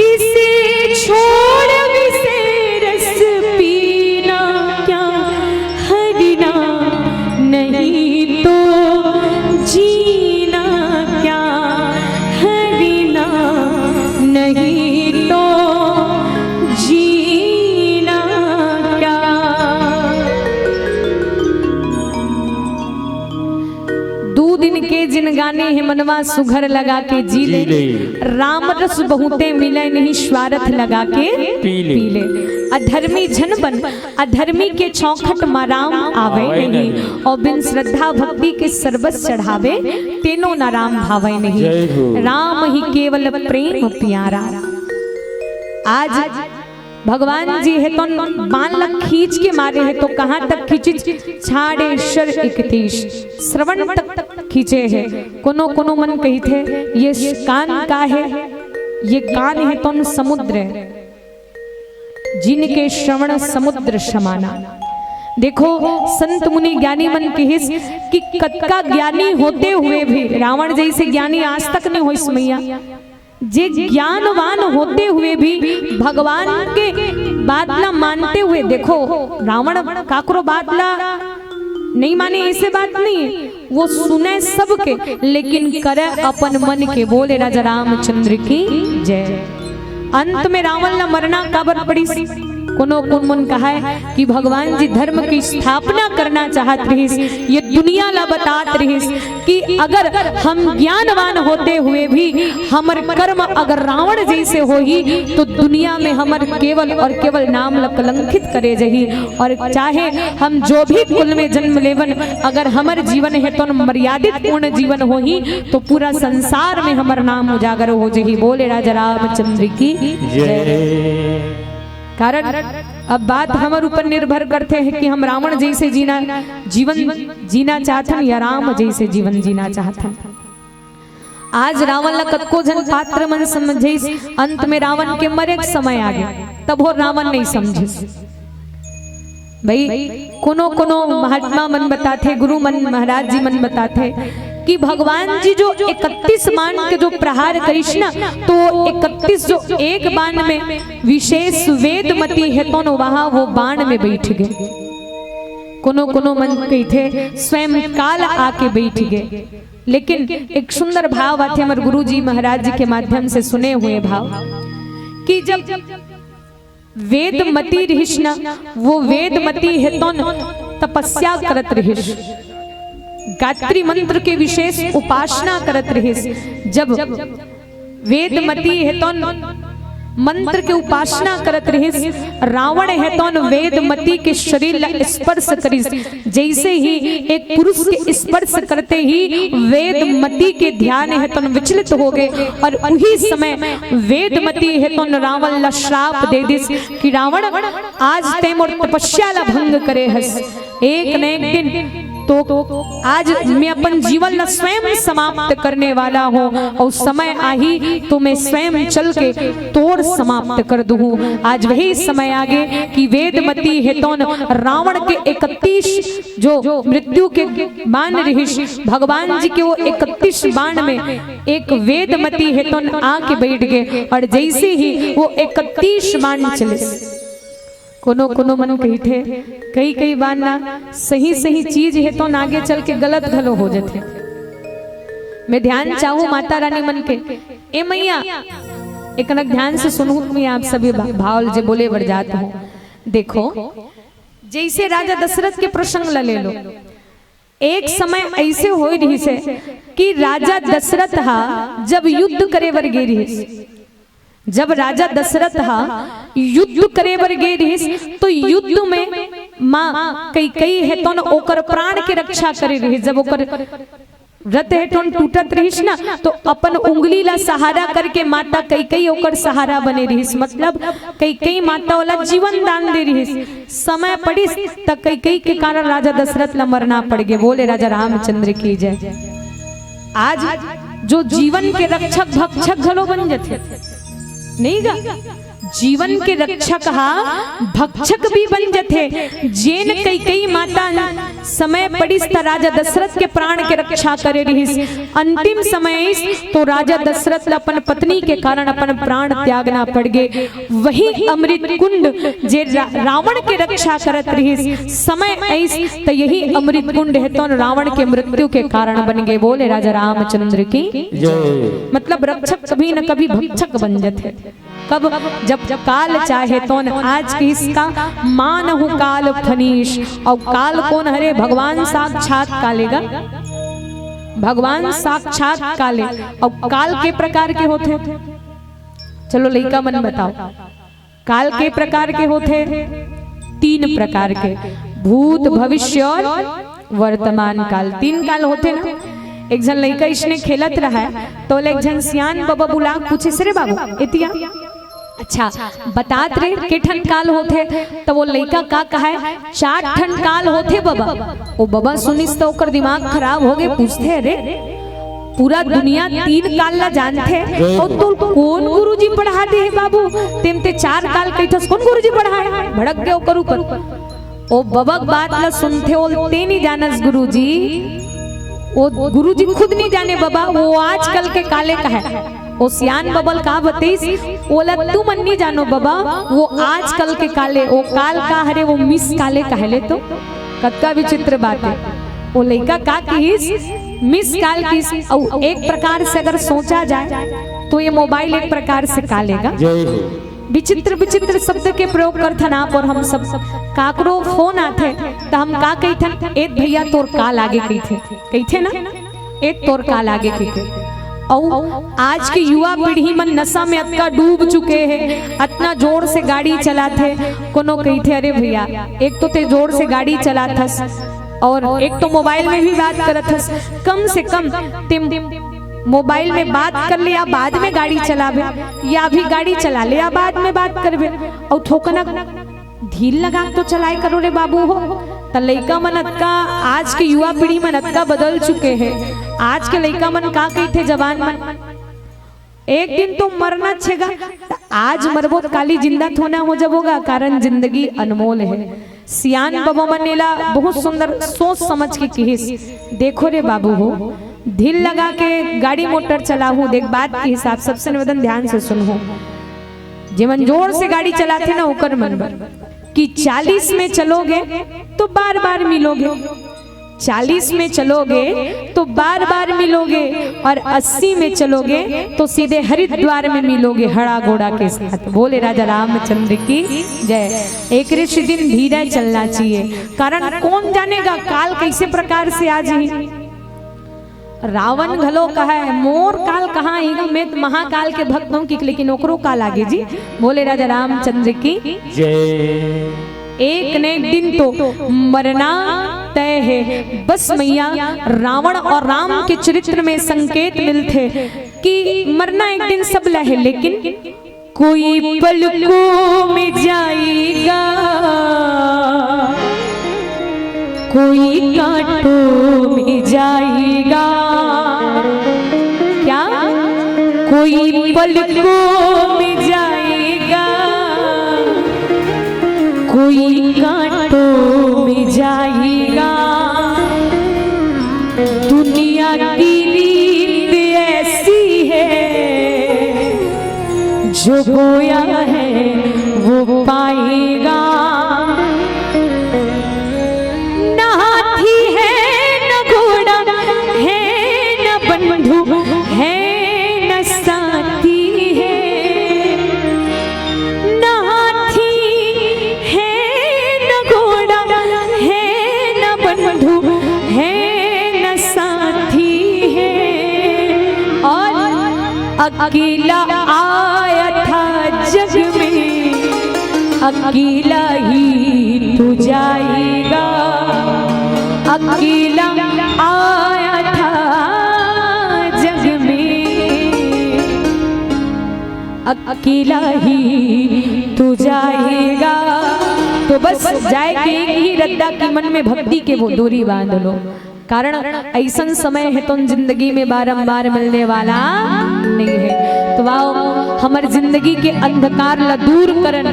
इसे छोड़ विषय रस पीना क्या, हरि नाम नहीं तो जीना क्या, हरि नाम नहीं तो जीना क्या। दू दिन के जिनगानी हे मनवा सुघर लगा के जी ले। जी ले। राम रस बहुते मिले नहीं स्वार्थ लगा के पी ले। पी ले। अधर्मी झन बन, अधर्मी के चौखट म राम आवै नहीं। अउ बिन श्रद्धा भक्ति के सरबस चढ़ावे, तेनो न राम भावै नहीं। राम ही केवल प्रेम प्यारा। आज भगवान जी हे तोन बाण ल खींच के मारे हे, तो कहाँ तक खींचिस? छाड़े शर इकतीस, श्रवण तक खींचे हे। कोनो कोनो मन कहिथे, ये कान का हे? ये कान हे तोन समुद्र हे, जिनके श्रवण समुद्र समाना। देखो, संत मुनि ज्ञानी मन कहिस कि कतका ज्ञानी होते हुए भी, रावण जैसे ज्ञानी आज तक नहीं होइस मैया, जे ज्ञानवान होते हुए भी भगवान के बात ला मानते हुए, देखो, रावण काकरो बात ला नहीं माने, ऐसे बात नहीं है, वो सुने सबके, लेकिन करे अपन मन के। बोले राजा रामचंद्र की जय। अंत में रावण ला मरना काबर पड़िस? कोनो कोन मन कहाय कि भगवान जी धर्म की स्थापना करना चाहत रहिस, ये दुनिया ला बतात रहिस कि अगर हम ज्ञानवान होते हुए भी हमर कर्म अगर रावण जैसे होही, तो दुनिया में हमर केवल और केवल नाम ला कलंकित करे जही। और चाहे हम जो भी कुल में जन्म लेवन, अगर हमर जीवन हे तो मर्यादित पूर्ण जीवन होही, तो पूरा संसार में हमर नाम उजागर हो जही। बोले राजा रामचंद्र की जय। कारण अब बात हमर ऊपर निर्भर करथे हे कि हम रावण जैसे जीना, जीवन जीना चाहथन या राम जैसे जीवन जीना चाहथन। आज रावण ला कतको झन पात्र मन समझिस, अंत में रावण के मरे के समय आ गया, तब हो रावण नहीं समझिस। भाई, कोनो कोनो महात्मा मन बताथे, गुरु मन, महाराज जी मन बताथे कि भगवान जी जो इकतीस बाण के जो प्रहार करिस ना, तो इकतीस जो एक बाण में विशेष वेदमती हे तो वहां वो बाण में बैठ गए। कोनो कोनो मन कहिथे स्वयं काल आके बैठ गए। लेकिन एक सुंदर भाव आथे हमर गुरु जी महाराज जी के माध्यम से सुने हुए भाव कि जब वेदमती रहिस ना, वो वेदमती हे तोन तपस्या करत रहिस, गायत्री मंत्र के विशेष उपासना करत रहिस। जब वेदमती हे तोन मंत्र के उपासना करत रहिस, रावण हे तोन वेदमती के शरीर ला स्पर्श करिस। जैसे ही एक पुरुष के स्पर्श करते ही वेदमती के ध्यान हे तोन विचलित हो गए और उही समय वेदमती हे तोन रावण ला श्राप दे दिस कि रावण, आज तैं मोर तपस्या ला भंग करे हस, एक न एक दिन तो आज मैं अपन जीवन ला स्वयं समाप्त करने वाला हूँ और समय आही तो मैं स्वयं चल के तोर समाप्त कर दूँ। आज वही समय आगे कि वेदमती हे तोन रावण के इकतीस जो मृत्यु के बाण रहिस, भगवान जी के वो इकतीस बाण में एक वेदमती हे तोन आके बैठ गए और जैसे ही वो इकतीस बाण चले, कोनो कोनो मन कहिथे, कई कई बार ना सही सही चीज हे तो आगे चल के गलत घलो हो जथे। मैं ध्यान चाहूँ माता रानी मन के, ए मैया, एक कनक ध्यान से सुनहू, मैं आप सभी भा-, भाव जे बोले बर जात हूँ। देखो, जैसे राजा दशरथ के प्रसंग ला ले लो, एक समय ऐसे होए रहिस हे कि राजा दशरथ हा जब युद्ध करे बर गे रहिस, जब राजा दशरथ हा युद्ध करे बर गे रहिस, तो युद्ध में माँ कैकेयी हे तोन ओकर प्राण के रक्षा करे रहिस। जब ओकर रथ हे तोन टूटत रहिस ना, तो अपन उंगली ला सहारा करके माता कैकेयी ओकर सहारा बने रहिस, मतलब कैकेयी माता ओला जीवन दान दे रहिस। समय पड़िस त कैकेयी के कारण राजा दशरथ ला मरना पड़ गे। बोले राजा रामचंद्र की जय। आज जो जीवन के रक्षक भक्षक घलो बन जथे, नहीं गा? जीवन के रक्षक हा भक्षक भी बन जथे। जेन कैकेयी माता समय पड़िस त राजा दशरथ के प्राण के रक्षा करे रहिस। अंतिम समय आइस तो राजा दशरथ ला अपन पत्नी के कारण अपन प्राण त्यागना पड़ गे। वही अमृत कुंड जे रा-, रावण के रक्षा करत रहिस, समय आइस त यही अमृत कुंड हे तोन रावण के मृत्यु के कारण बन गे। बोले राजा रामचंद्र की जय। मतलब रक्षक कभी न कभी भक्षक बन जथे। कब? जब काल चाहे तोन। आज के इसका मानहु काल फनीस। अउ काल कोन हरे? भगवान साक्षात काले गा, भगवान साक्षात काले। अउ काल के प्रकार के होथे? चलो लइका मन बताओ, काल के प्रकार के होथे? तीन प्रकार के, भूत, भविष्य और वर्तमान काल। तीन काल होथे ना। एक झन लइका इसने खेलत रहा है, तो ओला एक झन सियान बबा बुला के पूछे, "से रे बाबू, एतिया।" अच्छा, बतात रे, के ठन काल होथे? त वो लइका का कहे, "चार ठन काल होथे बबा।" वो बबा सुनिस त ओकर दिमाग खराब हो गे, पूछथे, "अरे, पूरा दुनिया तीन काल ला जानथे, अउ तोल कोन गुरुजी पढ़ा दे हे बाबू? तेम ते चार काल कहिथस, कोन गुरुजी पढ़ाए?" भड़क गे ओकर ऊपर। ओ बबा के बात ला सुनथे, ओल ते नी जानस गुरुजी, वो गुरुजी खुद नी जाने बबा, वो आजकल के काले कहे। ओ सियान बबा ल का बतइस, ओला तुमन नी जानो बबा, वो आजकल के काले, वो काल का हरे, वो मिस काले कहले तो। कतका विचित्र बात है। वो लइका का किहिस, मिस काल किहिस। अउ एक प्रकार से अगर सोचा जाए तो ये मोबाइल एक प्रकार से काले गा। जय हो। विचित्र विचित्र शब्द के प्रयोग करथन आप और हम सब। काकरो फोन आथे त हम का कहिथन, "ए भैया तोर काल आगे," कहिथे, कहिथे ना, "ए तोर काल आगे," कहिथे। अउ आज के युवा पीढ़ी मन नशा में अतका डूब चुके हे, अतना जोर से गाड़ी चलाथे। कोनो कहिथे, "अरे भैया, एक तो ते जोर से गाड़ी चलाथस और एक तो मोबाइल में भी बात करत हस, कम से कम ते मोबाइल में बात कर ले या बाद में गाड़ी चलाबे, या अभी गाड़ी चला ले या बाद में बात करबे, अउ थोकना धीर लगा के तो चलाए करो रे बाबू हो।" त लइका मन अतका, आज के युवा पीढ़ी मन अतका बदल चुके हे। आज के लइका मन का कहिथे जवान मन, "एक दिन तो मरना छेगा।" त आज मरबो त काली जिंदा थोना हो जबो गा, कारण जिंदगी अनमोल है। सियान बबा मन एला बहुत सुंदर सोच समझ के किहिस, "देखो रे बाबू हो, धीर लगा के गाड़ी मोटर चलाहू।" देख, बात के हिसाब, सबसे निवेदन, ध्यान से सुनहू। जेमन जोर से गाड़ी चलाथे ना, ओकर मन बर कि चालीस में चलोगे तो बार बार मिलोगे, चालीस में चलोगे तो बार बार मिलोगे, और अस्सी में चलोगे तो सीधे हरिद्वार में मिलोगे हड़ा घोड़ा के साथ। बोले राजा रामचंद्र की जय। एकरे से दिन धीरे चलना चाहिए, कारण कौन जानेगा काल कैसे प्रकार से आ जाए। रावण घलो कहे, "मोर काल कहाँ आही गा, मैं तो महाकाल के भक्त हूँ," कि लेकिन ओकरो काल आगे जी। बोले राजा रामचंद्र की जय। एक न एक दिन तो मरना तय है। बस मैया, रावण और राम के चरित्र में संकेत मिलथे कि मरना एक दिन सब ला है, लेकिन कोई पलकों में जाएगा, कोई कांटों में जाएगा। क्या? कोई पलकों में जाएगा, कोई कांटों में जाएगा। दुनिया की रीत ऐसी है, जो बोया है वो पाएगा। ना हाथी है, ना घोड़ा है, ना बंधु है, ना साथी है। ना हाथी है, ना घोड़ा है, ना बंधु है, ना साथी है। और अकेला आया था जग में, अकेला ही तू जाएगा। अकेला आया था जग में, अकेला ही तू जाएगा। तो बस जाए के एक ही रद्दा कि मन में भक्ति के वो डोरी बांध लो, कारण अइसन समय हे तो जिंदगी में बारंबार मिलने वाला नहीं है। तो आओ, हमर जिंदगी के अंधकार ला दूर करन,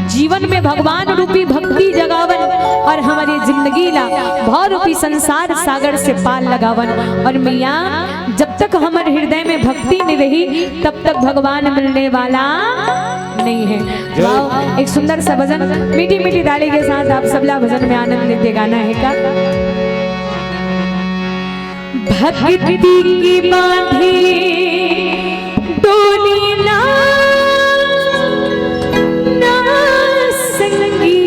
जीवन में भगवान रूपी भक्ति जगावन और हमर ये जिंदगी ला भव रूपी संसार सागर से पार लगावन। और मैया, जब तक हमर हृदय में भक्ति नहीं रही, तब तक भगवान मिलने वाला नहीं है। वाह, एक सुंदर सा भजन, मीठी मीठी ताली के साथ आप सबला भजन में आनंद लेते गाना है का। भक्ति की बांधी डोरी ना, ना संगी,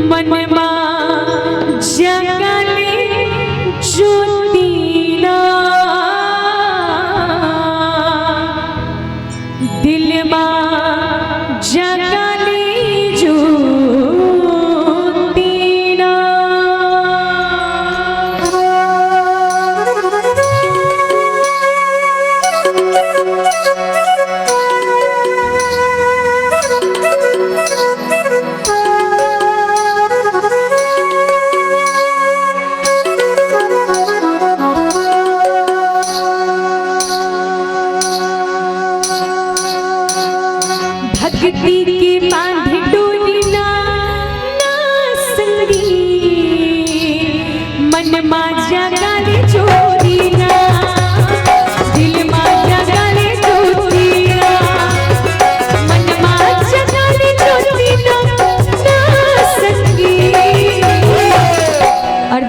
मन मा जगले ज्योति ना, दिल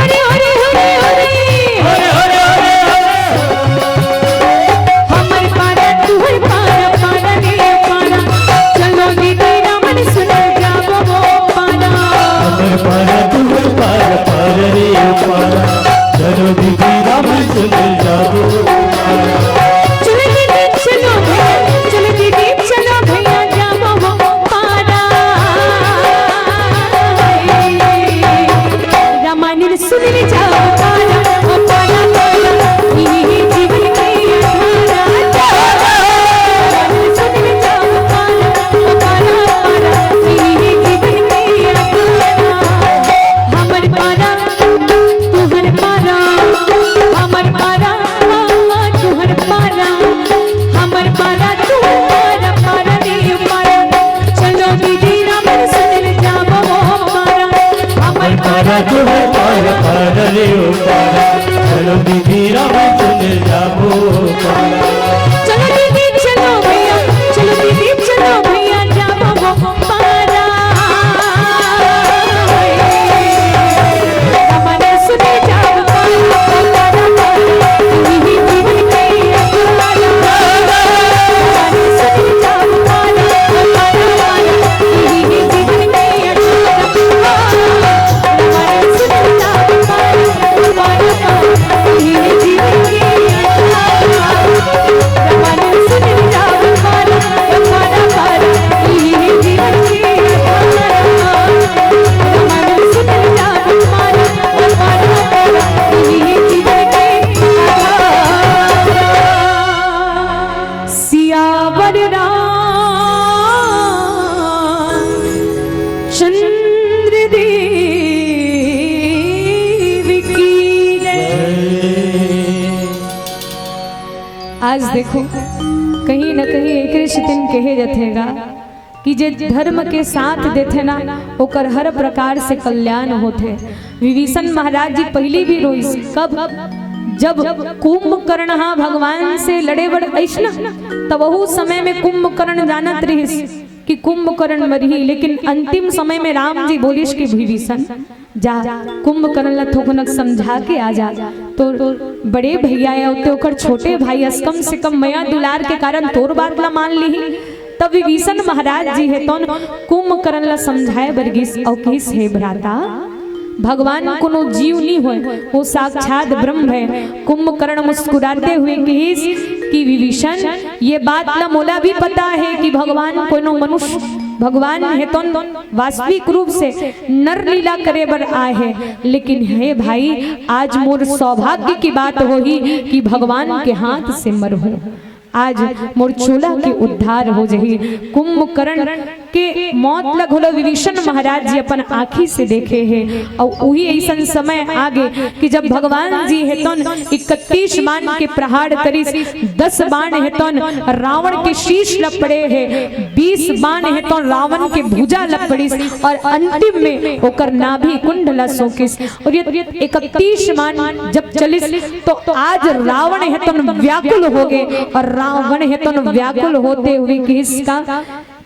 हरे हरे हरे हरे। हरे हरे हरे हरे। हमर पारा तुहर पारा, पारा रे पारा, चलो दीदी रामन सुनल जाबो पारा। हमर पारा तुहर पारा, पारा रे पारा, चलो दीदी रामन सुनल जाबो पारा। चलो दीदी चलो भैया, चलो दीदी चलो भैया जाबो पारा। रामायण सुन ले जाओ पारा, ओ पारा पारा, ये जीवन के आधारा। रामायण सुन ले जाओ पारा, ओ पारा पारा, ये जीवन के आधारा। हमर पारा, तुहर पारा, हमर पारा, तुहर पारा, हमर पारा, तुहर पारा, पारा रे पारा। चलो दीदी रामायण सुन ले जाओ पारा, हमर पारा, तुहर पारा। पार रे ओ पार, चलो दीदी रावण सुन जाबो पार। चलो दीदी चलो भैया, चलो दीदी चलो भैया, जाबो पारा। हमारे सुने जाबो पारा, पारा, पारा, यही जीवन के पारा, पारा, हमारे सुने जाबो पारा, पारा, पारा, यही जीवन के पारा। सियावर रामचंद्र देव की जय। आज देखो, कहीं न कहीं एक रिश्तिन कहे जथेगा कि जे धर्म के साथ देथे ना, ओकर हर प्रकार से कल्याण होथे। विभीषण महाराज जी पहली भी रोइस, कब? जब कुंभकर्ण हा भगवान से लड़े बर अइस ना, तब वहू समय में कुंभकर्ण जानत रहिस कि कुंभकर्ण मरही, लेकिन अंतिम समय में राम जी बोलिस कि विभीषण, जा, कुंभकर्ण ला थोकनक समझा के आ जा। तो बड़े भैया है, ओते ओकर छोटे भाई अस, कम से कम मया दुलार के कारण तोर बात ला मान लीही। तब विभीषण महाराज जी हे तोन कुंभकर्ण ला समझाए बर गिस अउ किस, हे भ्राता, भगवान कोनो जीव नी होय, वो साक्षात ब्रह्म है। कुंभकर्ण मुस्कुराते हुए किस कि विभीषण, ये बात ला मोला भी पता है कि भगवान कोनो मनुष्य, भगवान हे तोन वास्तविक रूप से नर लीला करे बर आए हैं, लेकिन हे भाई, आज मोर सौभाग्य की बात होही कि भगवान के हाथ से मरहूं। आज मोर चोला के उद्धार हो जही। कुंभकर्ण के मौत ल घलो विभीषण महाराज जी अपन आँखी से देखे हे। अउ उही अइसन समय आगे कि जब भगवान जी हे तोन इकतीस बाण के प्रहार करिस, दस बाण हे तोन रावण के शीश ल पड़े हे, बीस बाण हे तोन रावण के भुजा ल पड़िस, और अंतिम में ओकर नाभि कुंड ल सोकिस। और ये इकतीस बाण जब चलिस तो आज रावण हे तोन व्याकुल हो गए, और रावण हे तोन व्याकुल होते हुए किस का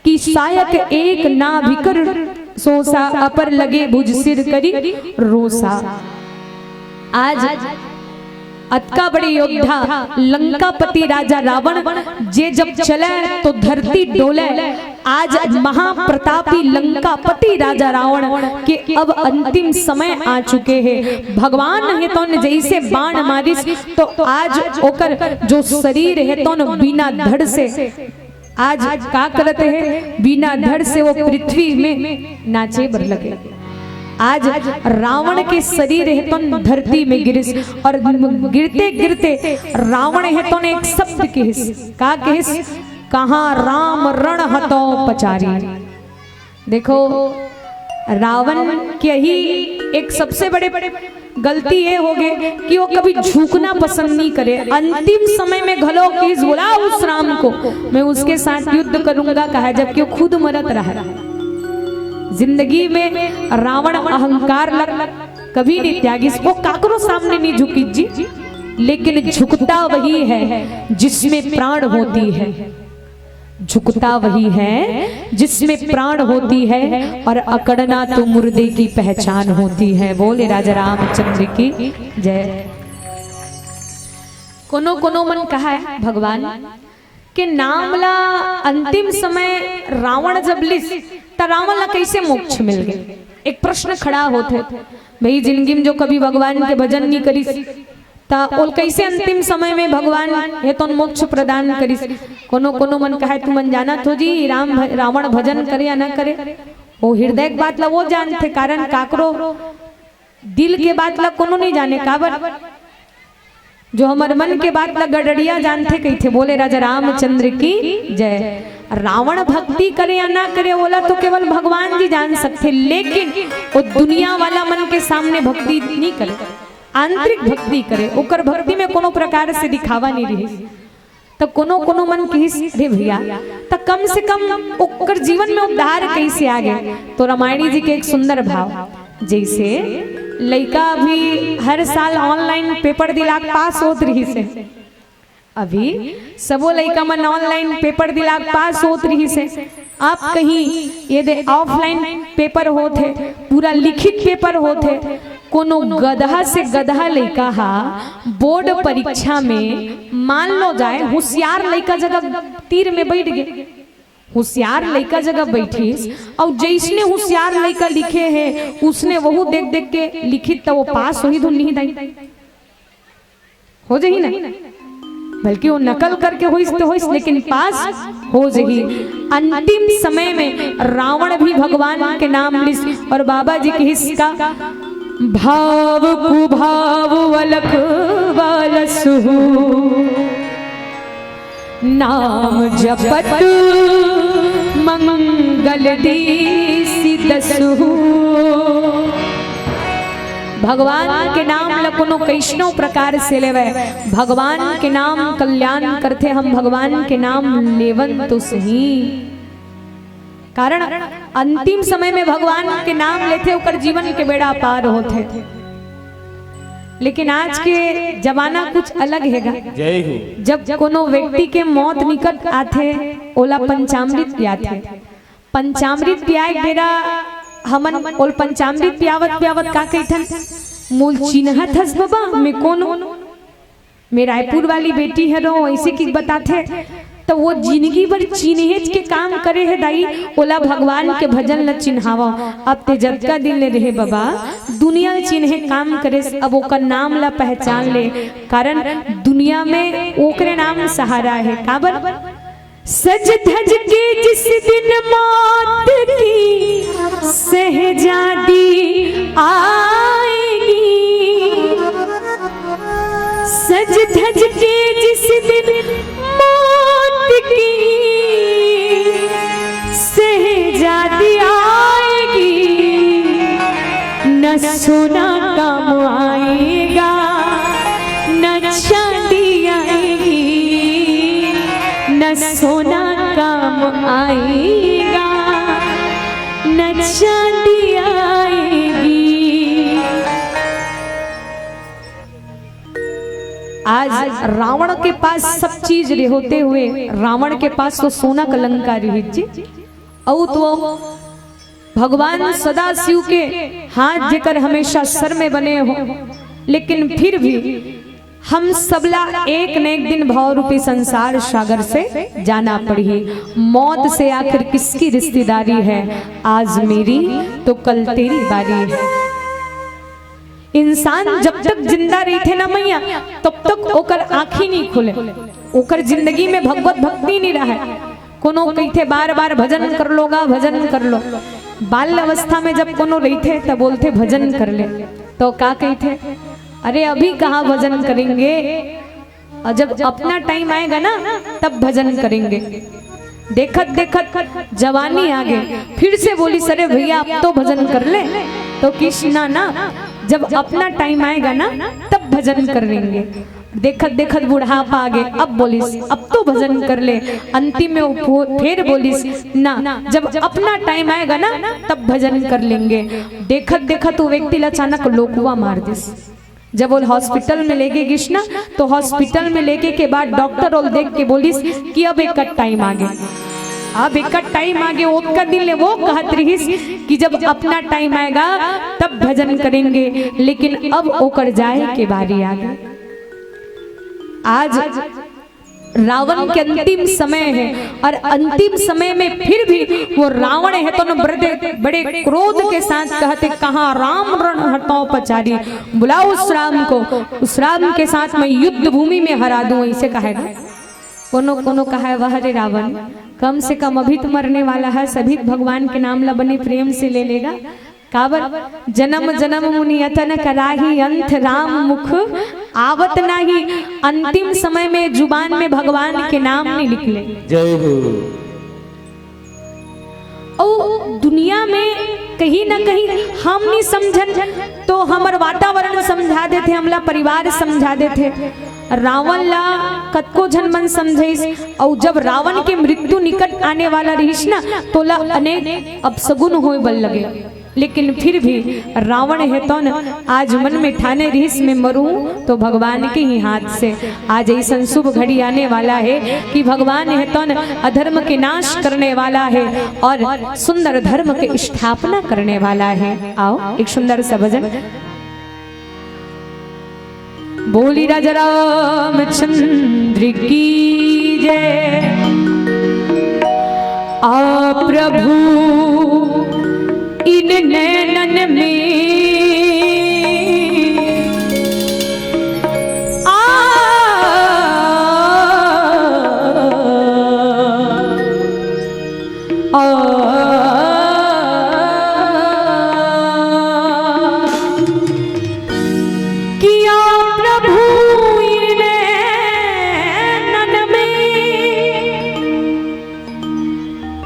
कि सायक एक नाभिकर सोसा, अपर लगे भुज सिर करी रोसा। आज अतका बड़े योद्धा लंकापति राजा रावण जे जब चले तो धरती डोले। आज महाप्रतापी लंकापति राजा रावण के अब अंतिम समय आ चुके हे। भगवान हे तोन जैसे बाण मारिस तो आज ओकर जो शरीर हे तोन बिना धड़ से आज का करत हे, बिना धड़ से वो पृथ्वी में नाचे बर लगे। आज रावण के शरीर हे तोन धरती में गिरिस, और गिरते गिरते रावण हे तोन एक शब्द किहिस। का किहिस? कहाँ राम रण हतो पचारी। देखो, रावण के यही एक सबसे बड़े गलती ये हो गए कि वो कभी झुकना पसंद नहीं करे। अंतिम समय में घलो किहिस, बुलाओ उस राम को, मैं उसके साथ युद्ध करूंगा कहा, जबकि वो खुद मरत रहा। जिंदगी में रावण अहंकार लग कभी नहीं त्यागिस, वो काकरो सामने नहीं झुकिस जी, लेकिन झुकता वही है जिसमें प्राण होती है। झुकता वही है जिसमें प्राण होती है, और अकड़ना तो मुर्दे की पहचान होती है। बोले राजा रामचंद्र की जय। कोनो कोनो मन कहा है भगवान के नाम ला अंतिम समय रावण जब लिस त रावण ला कैसे मोक्ष मिल गए? एक प्रश्न खड़ा होथे भाई, जिंदगी में जो कभी भगवान के भजन नहीं करिस त ओल कैसे अंतिम समय में भगवान हे तोन मोक्ष प्रदान करिस? कोनो कोनो मन कहे, तुमन जानत हो जी, राम भ-, रावण भजन करे या न करे, वो हृदय के बात ला वो जानथे, कारण काकरो दिल के बात ला कोनो नहीं जाने। काबर? जो हमर मन के बात ला गडरिया जानथे कहिथे। बोले राजा रामचंद्र की जय। रावण भक्ति करे या ना करे, ओला तो केवल भगवान जी जान सकथे, लेकिन वो दुनिया वाला मन के सामने भक्ति नहीं करे, आंतरिक भक्ति करे, ओकर भक्ति में कोनो प्रकार से दिखावा नहीं रहे। त कोनो कोनो मन किहिस, अरे भैया, त कम से कम ओकर जीवन में उद्धार कैसे आ गए? तो रामायणी जी के एक सुंदर भाव, जैसे लइका अभी हर साल ऑनलाइन पेपर दिला के पास होत रहिस हे। अभी सबो लइका मन ऑनलाइन पेपर दिला के पास होत रहिस हे। आप कहीं ये दे ऑफलाइन पेपर होत हे, पूरा लिखित पेपर होत हे, कोनो गदहा से गदहा लइका हा बोर्ड परीक्षा में मान लो जाए होशियार लइका जगह तीर में बैठ गे, होशियार लइका जगह बैठिस, अउ जइसने होशियार लइका लिखे हे उसने वहू देख देख के लिखित, त वो पास होही धुन नहीं दाई, हो जही ना, बल्कि वो नकल करके होइस तो होइस, लेकिन पास हो जही। अंतिम समय में रावण भी भगवान के नाम लिस, और बाबा जी कहिस का, भाव कुभाव अलख बालसहु, नाम जपत मंगल दीसि दसहु। भगवान के नाम ल कोनो कइसनो प्रकार से लेवय, भगवान के नाम कल्याण करथे। हम भगवान के नाम लेवन तो सही, कारण अंतिम समय में भगवान के नाम लेथे, ओकर जीवन के बेड़ा पार होथे। लेकिन आज के जमाना कुछ अलग हेगा। जय हो। जब कोनो व्यक्ति के मौत निकट आथे, ओला पंचामृत पियाथे। पंचामृत पियाए के बेरा हमन ओल पंचामृत पियावत पियावत का कहिथन, "मोल चिन्हत हस बबा, मैं कोन हूँ?" मैं रायपुर वाली बेटी हरों, ऐसे कि बताथे। तो वो जिंदगी भर चिन्हेच के काम करे हे दाई, ओला भगवान के भजन ल चिन्हावव। अब ते जतका दिन ले रहे बबा, दुनिया ल चिन्हे काम करे, अब ओकर नाम ल पहचान ले, कारण दुनिया में ओकरे नाम सहारा हे। काबर? सज धज के जिस दिन मौत की शहजादी आएगी, सज धज के जिस दिन मौत की शहजादी आएगी, न सोना काम आएगा, न चांदी आएगी, न सोना काम आएगा, न चांदी आएगी। आज रावण के पास सब चीज रहे होते हुए, रावण के पास तो सोना कलंका रही जी। अउ तो भगवान सदाशिव के हाथ जेकर हमेशा सर में बने हो, लेकिन फिर भी हम सबला एक न एक दिन भव रूपी संसार सागर से जाना पड़ही। मौत से आखिर किसकी रिश्तेदारी है? आज मेरी तो कल तेरी बारी है। इंसान जब तक जिंदा रहिथे ना मैया, तब तक ओकर आँखी नहीं खुले, ओकर जिंदगी में भगवत भक्ति नहीं रहे। कोनो कहिथे बार बार भजन कर लो गा, भजन कर लो। बाल्य अवस्था में जब कोनो रहिथे तब बोलथे भजन कर ले, तो का कहिथे, अरे अभी कहाँ भजन करेंगे, और जब अपना टाइम आएगा ना तब भजन करेंगे। देखत देखत जवानी आ गई, फिर से बोलिस अरे भैया अब तो भजन कर ले, तो किस ना ना, जब अपना टाइम आएगा ना तब भजन कर लेंगे। देखत देखत बुढ़ापा आ गए, अब बोलिस अब तो भजन कर ले। अंतिम में वो फो- फिर बोलिस ना, जब अपना टाइम आएगा ना तब भजन कर लेंगे। देखत देखत वो व्यक्ति ला अचानक लोकवा मार दिस। जब वो हॉस्पिटल में लेके गिस ना, तो हॉस्पिटल में लेके के बाद डॉक्टर ओल देख के बोलिस कि अब एक टाइम आ गए, अब एक टाइम आ गए। ओतका दिन ले वो कहत रहिस कि जब अपना टाइम आएगा तब भजन करेंगे, लेकिन अब ओकर जाए के बारी आ गए। आज रावण के अंतिम समय है और अंतिम समय में फिर भी वो रावण है तो न बड़े, बड़े क्रोध के साथ कहते, कहाँ राम रण हटो पचारी, बुलाओ उस राम को, उस राम के साथ मैं युद्ध भूमि में हरा दूं, ऐसे कहेगा। कोनो कोनो कहे, वह रे रावण, कम से कम अभी तो मरने वाला है, सभी भगवान के नाम ला बने प्रेम से ले लेगा। काबर? जन्म जन्म मुनि यतन कराही, अंत राम मुख आवत नाही। अंतिम समय में जुबान में भगवान के नाम नहीं निकले। जय हो। ओ दुनिया में कहीं ना कहीं हम नहीं समझन तो हमर वातावरण समझा देथे, हमला परिवार समझा देथे। रावण ला कतको झन मन समझाइस, अउ जब रावण के मृत्यु निकट आने वाला रहिस ना, तोला अनेक अपसगुन होए बर लगे। लेकिन फिर भी रावण हे तौन आज मन में ठाने रिहिस, मैं मरूं तो भगवान के ही हाथ से। आज अइसन शुभ घड़ी आने वाला हे कि भगवान हे तौन अधर्म के नाश करने वाला हे और सुंदर धर्म के स्थापना करने वाला हे। आओ, एक सुंदर सा भजन। बोली राजा रामचंद्र की जय। आ प्रभु इन नैनन में, आ, आ, किया प्रभु इन नैनन में,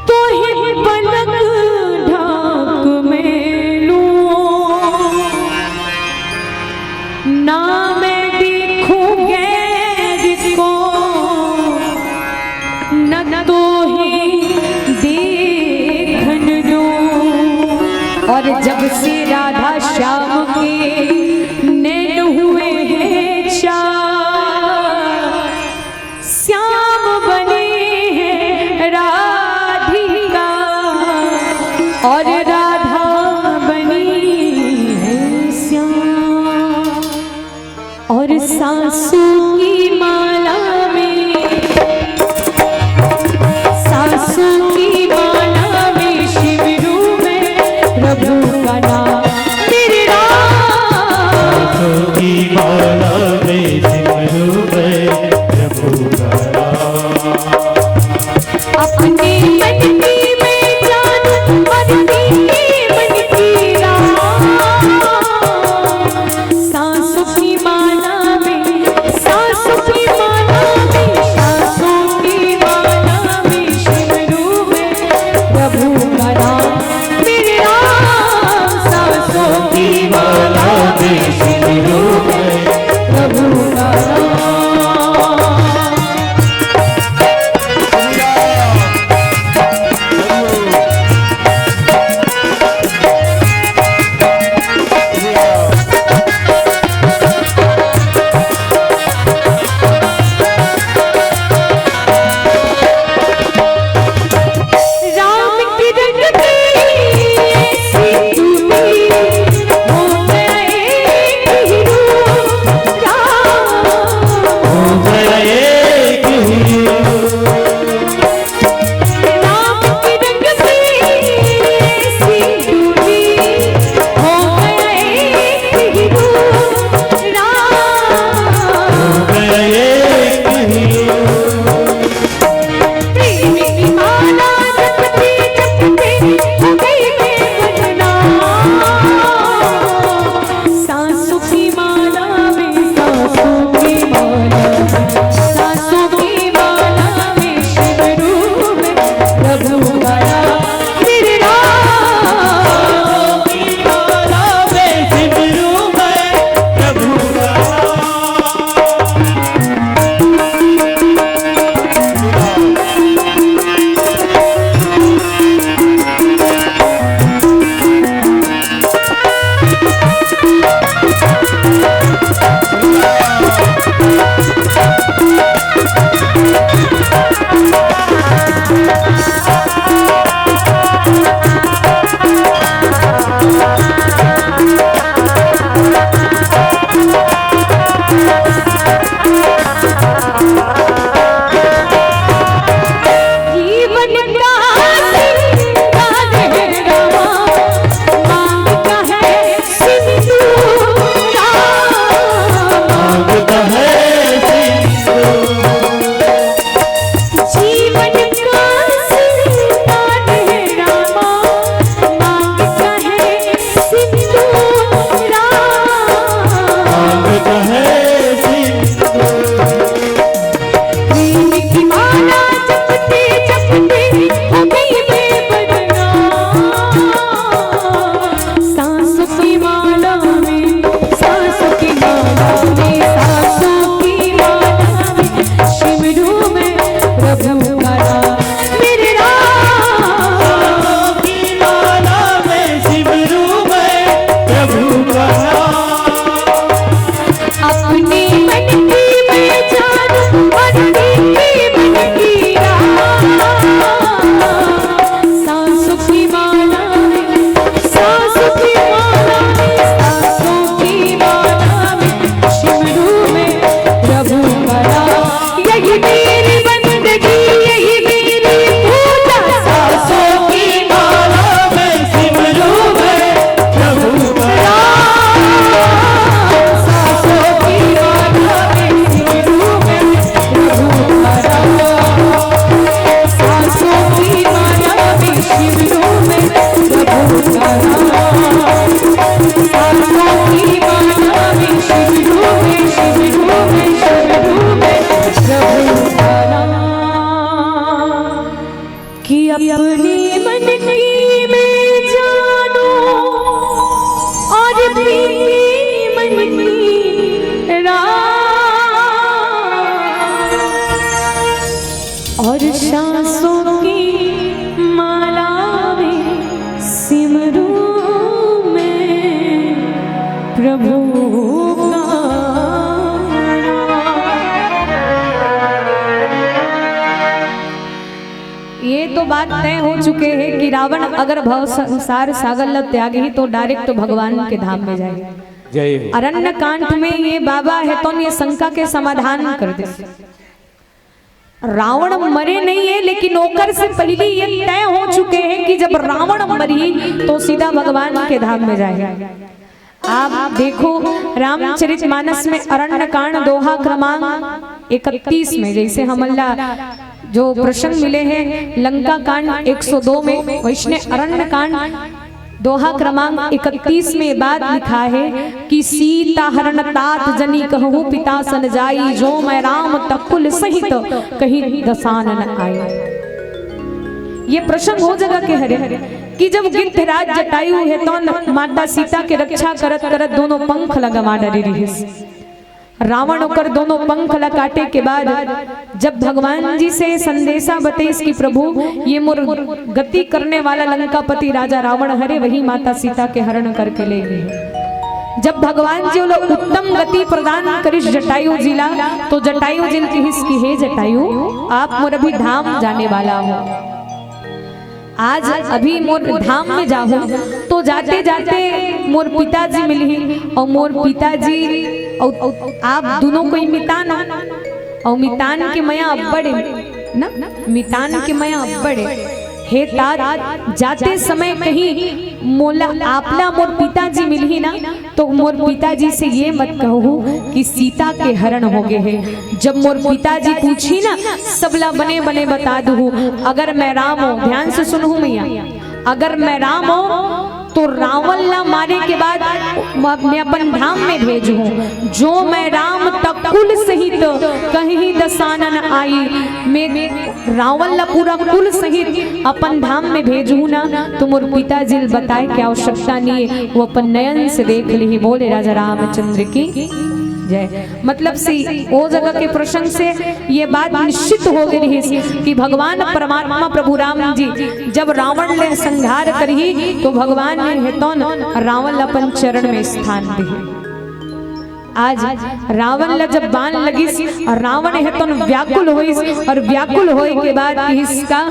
तोहे पलक ढाक में लूं। ना मैं देखूं गैर को, न तोहे देखन दूं। और जब से राधा श्याम के नैन हुए हैं चार, श्याम बनी है राधिका और राधा बनी है श्याम। और सांसों की माला में, सांसों की माला में सिमरूं मैं प्रभु का नाम। मेरे राम। सांसों की माला में सिमरूं मैं प्रभु का नाम। अपने मन की मैं जानू, अपने मन की राम। सांसों की माला में, प्रभु का। ये तो बात तय हो चुके है कि रावण अगर भव संसार सागर ल त्यागही तो direct तो भगवान के धाम में जाही। जय हो। अरण्य कांड में ये बाबा हेतोन ये शंका के समाधान कर दे। रावण मरे नहीं है, लेकिन ओकर से पहले ये तय हो चुके हैं कि जब रावण मरही तो सीधा भगवान के धाम में जाए। आप देखो रामचरित मानस में अरण्य कांड दोहा क्रमांक इकतीस में, जैसे हमला जो प्रसंग मिले हैं लंका कांड एक सौ दो में, वैसने अरण्य कांड दोहा क्रमांक इकतीस में बात लिखा है कि सीता हरण तात जनि कहूँ पिता सन जाई, जो मैं राम तकुल सहित कहीं दसानन आई। ये प्रसंग हो जगह के हरे कि जब गिद्धराज जटायु हेतोन माता सीता के रक्षा करत करत दोनों पंख ला गमा डरे रिहिस। रावण ओकर दोनों पंख ला काटे के बाद जब भगवान जी से संदेशा बतइस कि प्रभु, ये मोर गति करने वाला लंकापति राजा रावण हरे, वही माता सीता के हरण करके ले गए। जब भगवान जी ओला उत्तम गति प्रदान करिस जटायु जी ला, तो जटायु जी किहिस कि हे जटायु, आप मोर अभी धाम जाने वाला हो। आज अभी मोर धाम में जाहूं, तो जाते जाते मोर पिताजी मिलही, और मोर पिताजी और, और आप दोनों कोई मितान हो, और मितान के मया अब्बड़ है ना, मितान के मया अब्बड़ है। हे तात, जाते समय कहीं मोला आपला मोर पिताजी मिलही ना, तो मोर पिताजी से ये मत कहू कि सीता के हरण हो गए है। जब मोर पिताजी पूछी ना, सबला बने बने बता दू, अगर मैं राम हूँ, ध्यान से सुनहू मैया, अगर मैं राम हूँ तो रावण ला मारे के बाद म-, मैं अपन धाम में भेजहूँ। जो मैं राम तकुल सहित कहीं दसानन आई, मैं रावण ला पूरा कुल सहित अपन धाम में भेजहूँ ना, तो मोर पिताजी ल बताए के आवश्यकता नहीं है, वो अपन नयन से देख लिही। बोले राजा रामचंद्र की जय। मतलब से ओ जगह के प्रसंग से ये बात निश्चित हो गई रहिस कि भगवान परमात्मा प्रभु राम जी जब रावण ले संहार करही, तो भगवान ने हेतोन रावण ल अपन चरण में स्थान दिही। आज रावण ल जब बाण लगिस और रावण हेतोन व्याकुल होइस, और व्याकुल होए के बाद किहिस का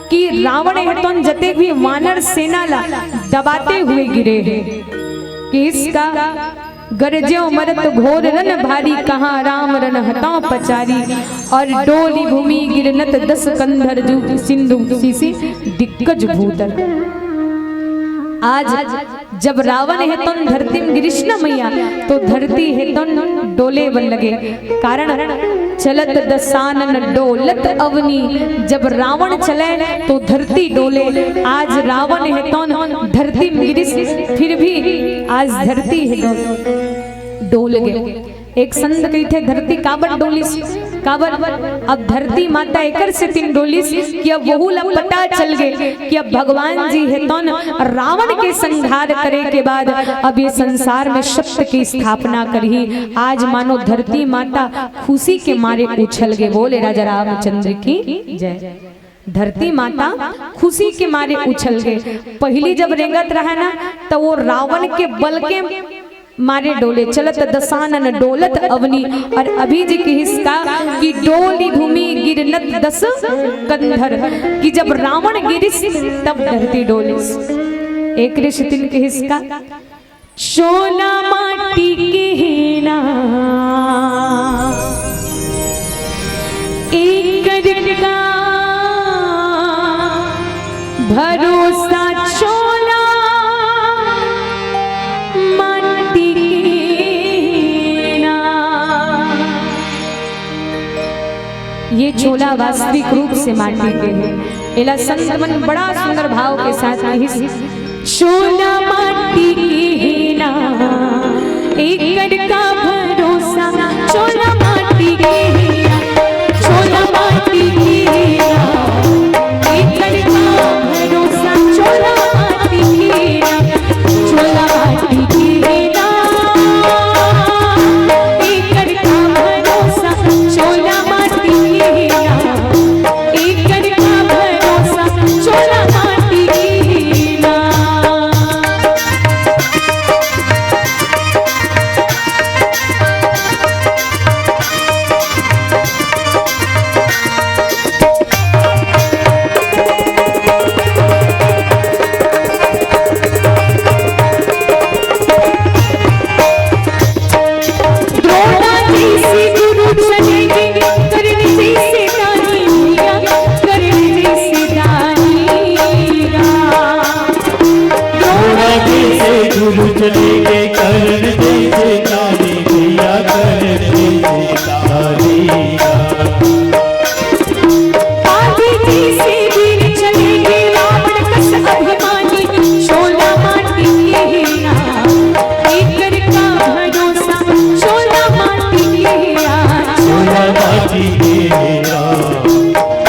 कि रावण हेतोन जतेक भी वानर सेना ला दबाते हुए गिरे हे। किहिस का गरज्यो मरत घोर रन भारी, कहाँ राम रन हतौ पचारी। और डोली भूमि गिरनत दस कंधर, जूझ सिंधु सीसी दिग्गज भूधर। आज जब रावण हेतोन धरती में गिरिस न मैया, तो धरती हेतोन डोले बन लगे। कारण चलत दसानन डोलत अवनी, जब रावण चले तो धरती डोले। आज रावण हेतोन धरती में गिरिस, फिर भी आज धरती हेतोन डोल गए। एक संत कहिथे, धरती काबर डोलिस? काबर? अब धरती माता एकर सेतिन डोलिस कि अब वहू ला पता चल गे कि अब भगवान जी हेतोन रावण के संहार करे के बाद अब ये संसार में सत्य की स्थापना करही। आज मानो धरती माता खुशी के मारे उछल गे। बोले राजा रामचंद्र की जय। धरती माता खुशी के मारे उछल गे। पहली जब रेंगत रहा ना, तो वो रावण के बल के मारे डोले, चलत दसानन डोलत अवनी। और अभी जी किहिस का कि डोली भूमि गिरनत दस कंधर, कि जब रावण गिरिस तब धरती डोलिस। एकरे सेतिन किहिस का चोला माटी के हे ना, एकर का भरोसा चोला माटी के ना। ये चोला वास्तविक रूप से माटी के है। एला संत मन बड़ा सुंदर भाव के साथ कहिस, चोला माटी के हे ना, एकर का भरोसा, चोला माटी के हे ना, चोला माटी के हे ना, एकर का भरोसा, चोला माटी के हे ना, चोला माटी के हे ना, एकर का भरोसा, चोला माटी के हे ना, एकर का भरोसा, चोला माटी के हे ना। चले के करण जैसे काली भैया, करण जैसे काली। आदि जैसे वीर चले के रावण कस अभिमानी, चोला माटी के ना, एकर का भरोसा, चोला माटी के ना। चोला माटी के ना,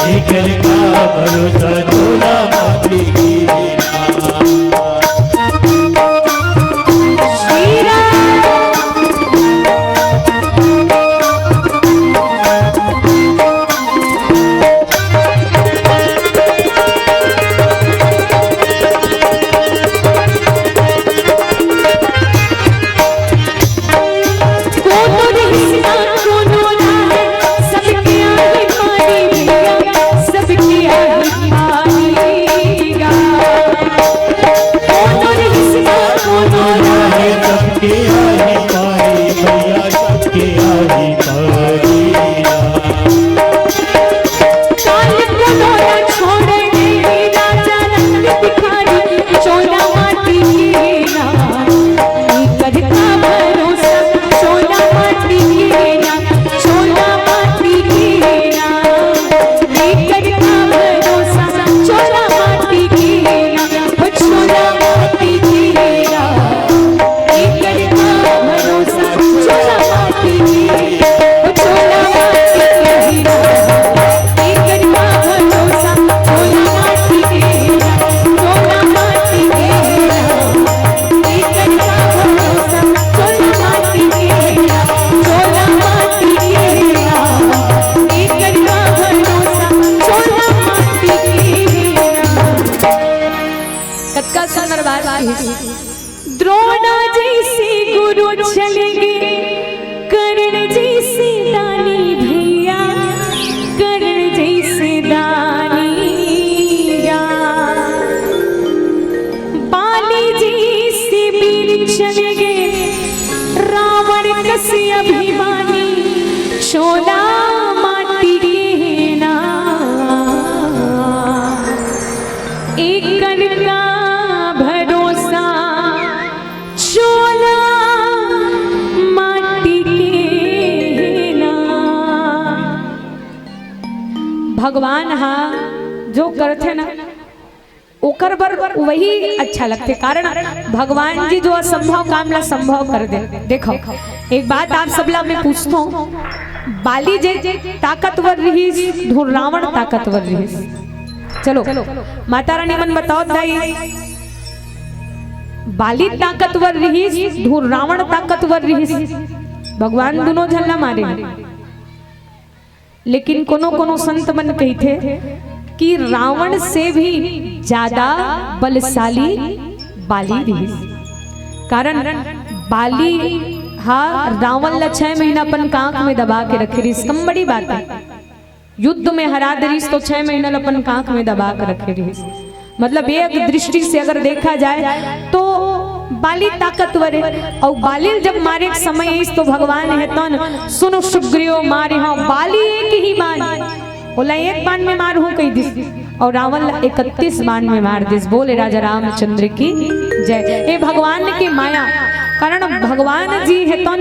एकर का भरोसा, चोला माटी के ना। कोनो रिश्ता कोनो ना है, सबके आगे पारी भैया, सबके आगे पारी गा। कोनो रिश्ता कोनो ना है, सबके आगे पारी भैया, सबके आगे पारी गा। काल को डोरा छोड़े नहीं राजा रंग भिखारी, चोला माटी के ना, एकर का भरोसा, चोला माटी के ना, चोला माटी के ना, एकर का भरोसा, चोला माटी के ना, ओ चोला माटी के ना। एकर का भरोसा, चोला माटी के, ओ चोला माटी के हीरा। एकर का भरोसा, चोला माटी के हीरा, चोला माटी के हीरा। एकर का भरोसा, चोला माटी के हीरा, चोला माटी के हीरा। एकर का भरोसा, चोला माटी के हीरा। कतका सुंदर बात कहिस। द्रोणा जैसे गुरु चले गे, कर्ण जैसे दानी भैया, कर्ण जैसे दानी गा। बाली जैसे वीर चले गे, रावण कस अभिमानी, चोला माटी के ना। एकर का भरोसा, चोला माटी के ना। भगवान हा जो करथे ना, ओकर बर वही अच्छा लगथे, कारण भगवान जी जो असंभव काम ला संभव कर दे। देखो, एक बात आप सबला मैं पूछथों, बाली जे ताकतवर रहिस, धुन रावण ताकतवर रहिस। चलो, माता रानी मन बताओ दाई, बाली ताकतवर रहिस, धुन रावण ताकतवर रहिस। भगवान दुनों झन ला मारे, लेकिन कोनो कोनो संत मन कहिथे कि रावण से भी ज्यादा बलशाली बाली रहिस, कारण बाली हा रावण ला छह महीना अपन कांख में दबा के रखे रहिस। कम बड़ी बात है, युद्ध में हरा दे रहिस तो छह महीना ला अपन कांख में दबा के रखे रहिस। मतलब, एक दृष्टि से अगर देखा जाए तो बाली ताकतवर है, और बाली जब मारे के समय आइस तो भगवान हे तन, सुन सुग्रीव मारे हो बाली एक ही बाण, ओला एक बाण में मार हूं कहि दिस, और रावण ला इकतीस बाण में मार दिस। बोले राजा रामचंद्र की जय। ये भगवान की माया, कारण भगवान जी हे तन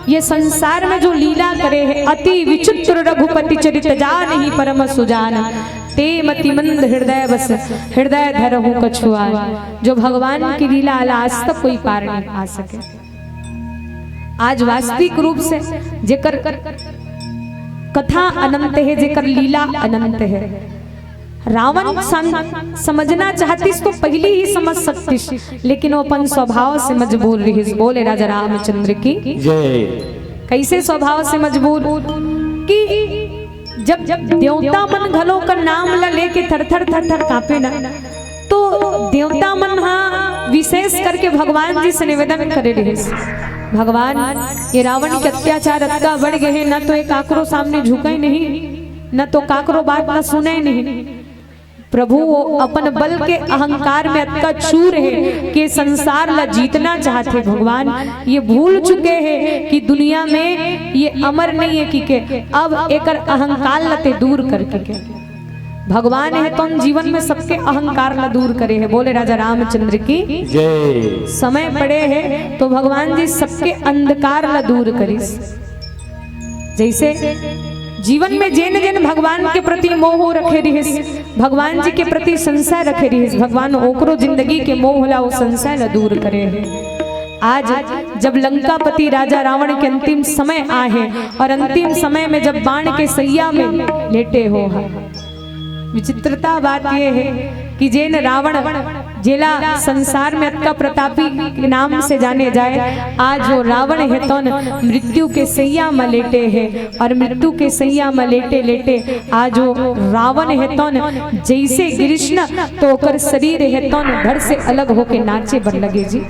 ये संसार में जो लीला करे है, अति विचित्र रघुपति चरित जानहि परम सुजान। ते मति मंद हृदय बस, हृदय धरहु कछुआन। जो भगवान की लीला ला आज तक कोई पार नहीं पा सके। आज वास्तविक रूप से जेकर कथा अनंत है, जेकर लीला अनंत है, रावण सम-, समझना चाहतिस तो पहली ही समझ सकतिस, लेकिन वो अपन स्वभाव से मजबूर रहिस। बोले राजा रामचंद्र की जय। कैसे स्वभाव से मजबूर कि जब, जब देवता मन घलो कर नाम ला लेके थर थर थर थर कांपे ना, तो देवता मन हा विशेष करके भगवान जी से निवेदन करे रहिस, भगवान, ये रावण के अत्याचार अतका बढ़ गए हैं, ना तो ये काकरो सामने झुके नहीं, न तो काकरो बात ला सुने नहीं। प्रभु वो अपन बल के अहंकार में अतका चूर है कि संसार ला जीतना चाहते भगवान, ये भूल चुके हैं कि दुनिया में ये अमर नहीं है कि के। अब एकर अहंकार ला ते दूर करके के। भगवान हे तौन जीवन में सबके अहंकार ला दूर करे हे। बोले राजा रामचंद्र की। जय। समय पड़े हे तो भगवान जी सबके अंधकार ला दूर करिस। जैसे जीवन में जेन जेन भगवान के प्रति मोह रखे रिहिस, भगवान जी के प्रति संशय रखे रिहिस, भगवान ओकरो जिंदगी के मोह ला, वो संशय ला दूर करे हे। आज जब लंकापति राजा रावण के अंतिम समय आए हे और अंतिम समय में जब बाण के सैया में लेटे हो हा, विचित्रता बात ये हे कि जेन रावण, जेला संसार में अतका प्रतापी के नाम से जाने जाए, आज वो रावण हे तौन मृत्यु के सैया म लेटे हे और मृत्यु के सैया म लेटे लेटे आज वो रावण हे तौन जैसे गिरिस न तो ओकर शरीर हे तौन धड़ से अलग होके नाचे बर लगे जी।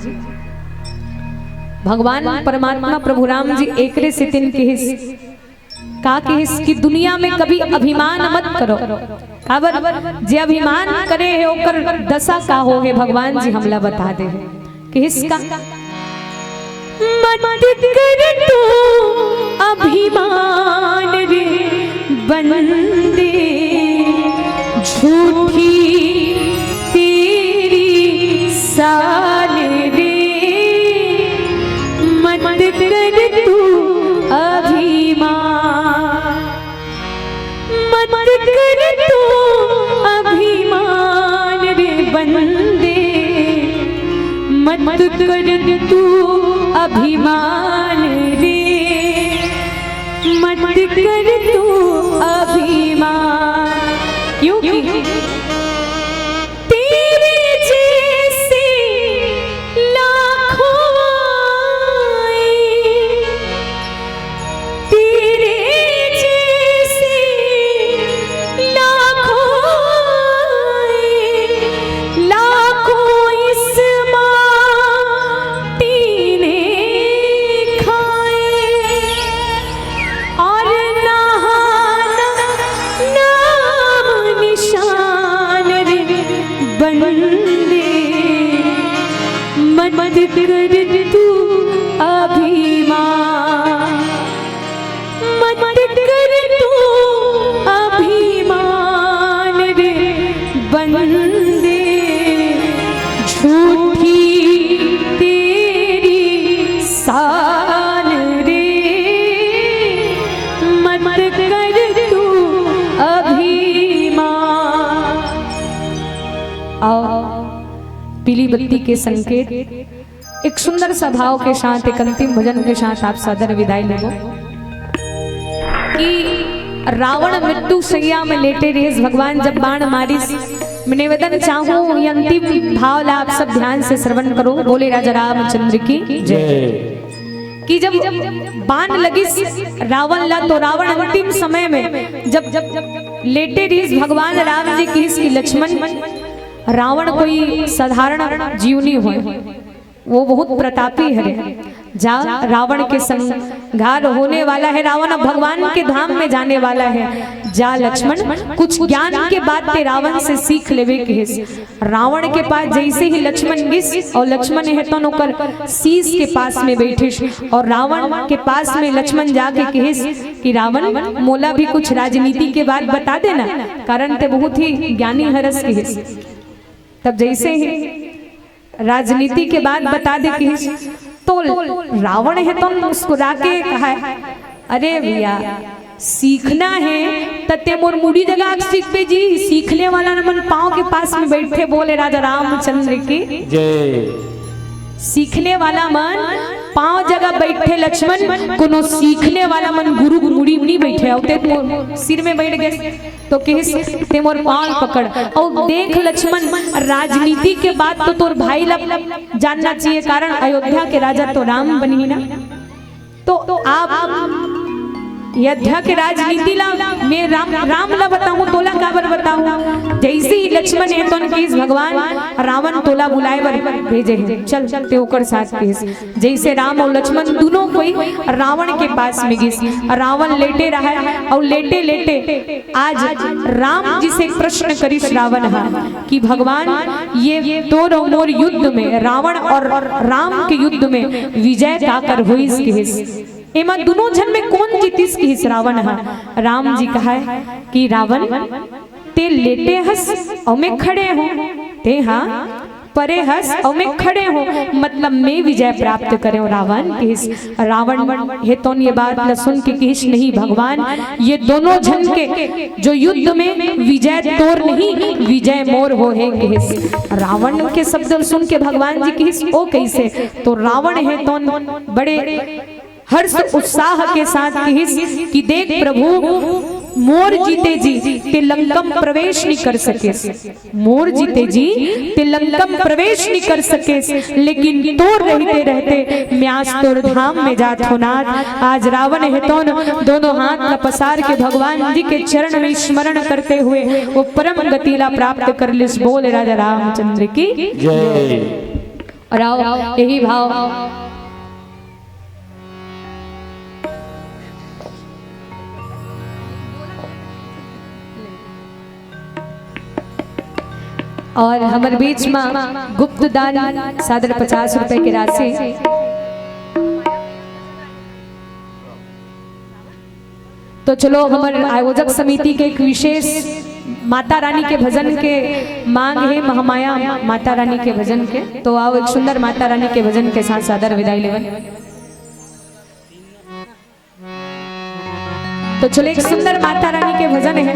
भगवान परमात्मा प्रभु राम जी एकरे सेती किहिस, का किहिस कि दुनिया में कभी अभिमान मत करो। काबर जे अभिमान करे हे ओकर दशा का हो हे, भगवान जी हमला बता दे हे। किहिस का, मत कर तू अभिमान रे बंदे, झूठी तेरी शान रे, मत कर तू अभिमान, मत कर तू अभिमान रे बंदे, मत कर तू अभिमान रे, मत कर तू अभिमान। क्योंकि तेरे जैसे लाखों आए, तेरे जैसे लाखों आए, लाखों इस माटी ने खाए। और नहाना नाम निशान रे बंदे, मत कर तू अभिमान, मत कर तू अभिमान रे बंदे, झूठी तेरी शान रे, मत कर तू अभिमान। आओ, पीली बत्ती के संकेत, एक सुंदर सा भाव के साथ, एक अंतिम भजन के साथ आप सादर विदाई लेबो कि रावण मृत्यु सैया में लेटे रिहिस, भगवान जब बाण मारिस। मैं निवेदन चाहूं, ये अंतिम भाव ला आप सब ध्यान से श्रवण करो। बोले राजा रामचंद्र की। जय। कि जब बाण लगिस रावण ला, तो रावण अंतिम समय में जब, जब लेटे रिहिस, भगवान राम जी किहिस कि लक्ष्मण, रावण कोई साधारण जीव नी होय, वो बहुत प्रतापी हरे। जा, रावण के संहार होने वाला है, रावण अब भगवान के धाम में जाने वाला है। जा लक्ष्मण, कुछ ज्ञान के बात ते रावण से सीख लेवे किहिस। रावण के पास जैसे ही लक्ष्मण गिस और लक्ष्मण हे तौन ओकर शीश के पास में बैठिस और रावण के पास में लक्ष्मण जाके किहिस कि रावण, मोला भी कुछ राजनीति के बात बता देना, कारण ते बहुत ही ज्ञानी हरस, किहिस। तब जैसे ही राजनीति के बात बता दे किहिस, तो रावण हे तौन मुस्कुरा के कहा, अरे भैया, सीखना हे त ते मोर मुड़ी जगा के सीखबे जी, सीखने वाला मन पांव के पास में बैठथे। बोले राजा रामचंद्र की। जय। सीखने वाला मन पांव जगा बैठथे लक्ष्मण, कोनो सीखने वाला मन गुरु के मुड़ी में नी बैठे, अउ ते मोर सिर में बैठ गे तो किहिस ते मोर पांव पकड़। अउ देख लक्ष्मण, राजनीति के बात तो तोर भाई ला जानना चाहिए, कारण अयोध्या के राजा तो राम बनही ना। तो आप अयोध्या के राजनीति ला मैं राम, राम ला बताऊं, तोला काबर बताऊं? जैसे ही लक्ष्मण हे तौन किहिस भगवान, रावण तोला बुलाए बर भेजे हे, चल ते ओकर साथ किहिस। जैसे राम और लक्ष्मण दोनों कोई रावण के पास में गिस, रावण लेटे रहा और लेटे लेटे आज राम जी से एक प्रश्न करिस रावण हा कि भगवान, ये तोर और मोर युद्ध में, रावण और राम के युद्ध में विजय काकर होइस किहिस, एमा दोनों झन में कौन जीतिस किहिस रावण हा। राम जी कहा कि रावण, ते लेटे हस अउ मैं खड़े हों, ते हा परे हस अउ मैं खड़े हों, मतलब मैं विजय प्राप्त करेंव रावण किहिस। रावण हे तोन ये बात ल सुन के किहिस, नहीं भगवान, ये दोनों झन के जो युद्ध में विजय तोर नहीं, विजय मोर होहे किहिस। रावण के शब्द ल सुन के भगवान जी किहिस, ओ कइसे? तो रावण हे तोन बड़े हर्ष उत्साह के साथ किहिस कि देख प्रभु, मोर जीते जी ते लंकम प्रवेश नहीं कर सकेस, मोर जीते जी ते लंकम प्रवेश नहीं कर सकेस, लेकिन तोर रहते रहते मैं आज तोर धाम में जात हों नाथ। आज रावण हे तोन दोनों हाथ ला पसार के भगवान जी के चरण में स्मरण करते हुए वो परम गति ला प्राप्त कर लिस। बोल राजा रामचंद्र की। जय। और आओ, यही भाव। और हमर बीच में गुप्त दान सादर पचास रुपए के राशि। तो चलो, हमर आयोजक समिति के एक विशेष माता रानी के भजन के मांग हे, महामाया माता रानी के भजन के। तो आओ, एक सुंदर माता रानी के भजन के साथ सादर विदाई लेवन। तो चलो, एक सुंदर माता रानी के भजन हे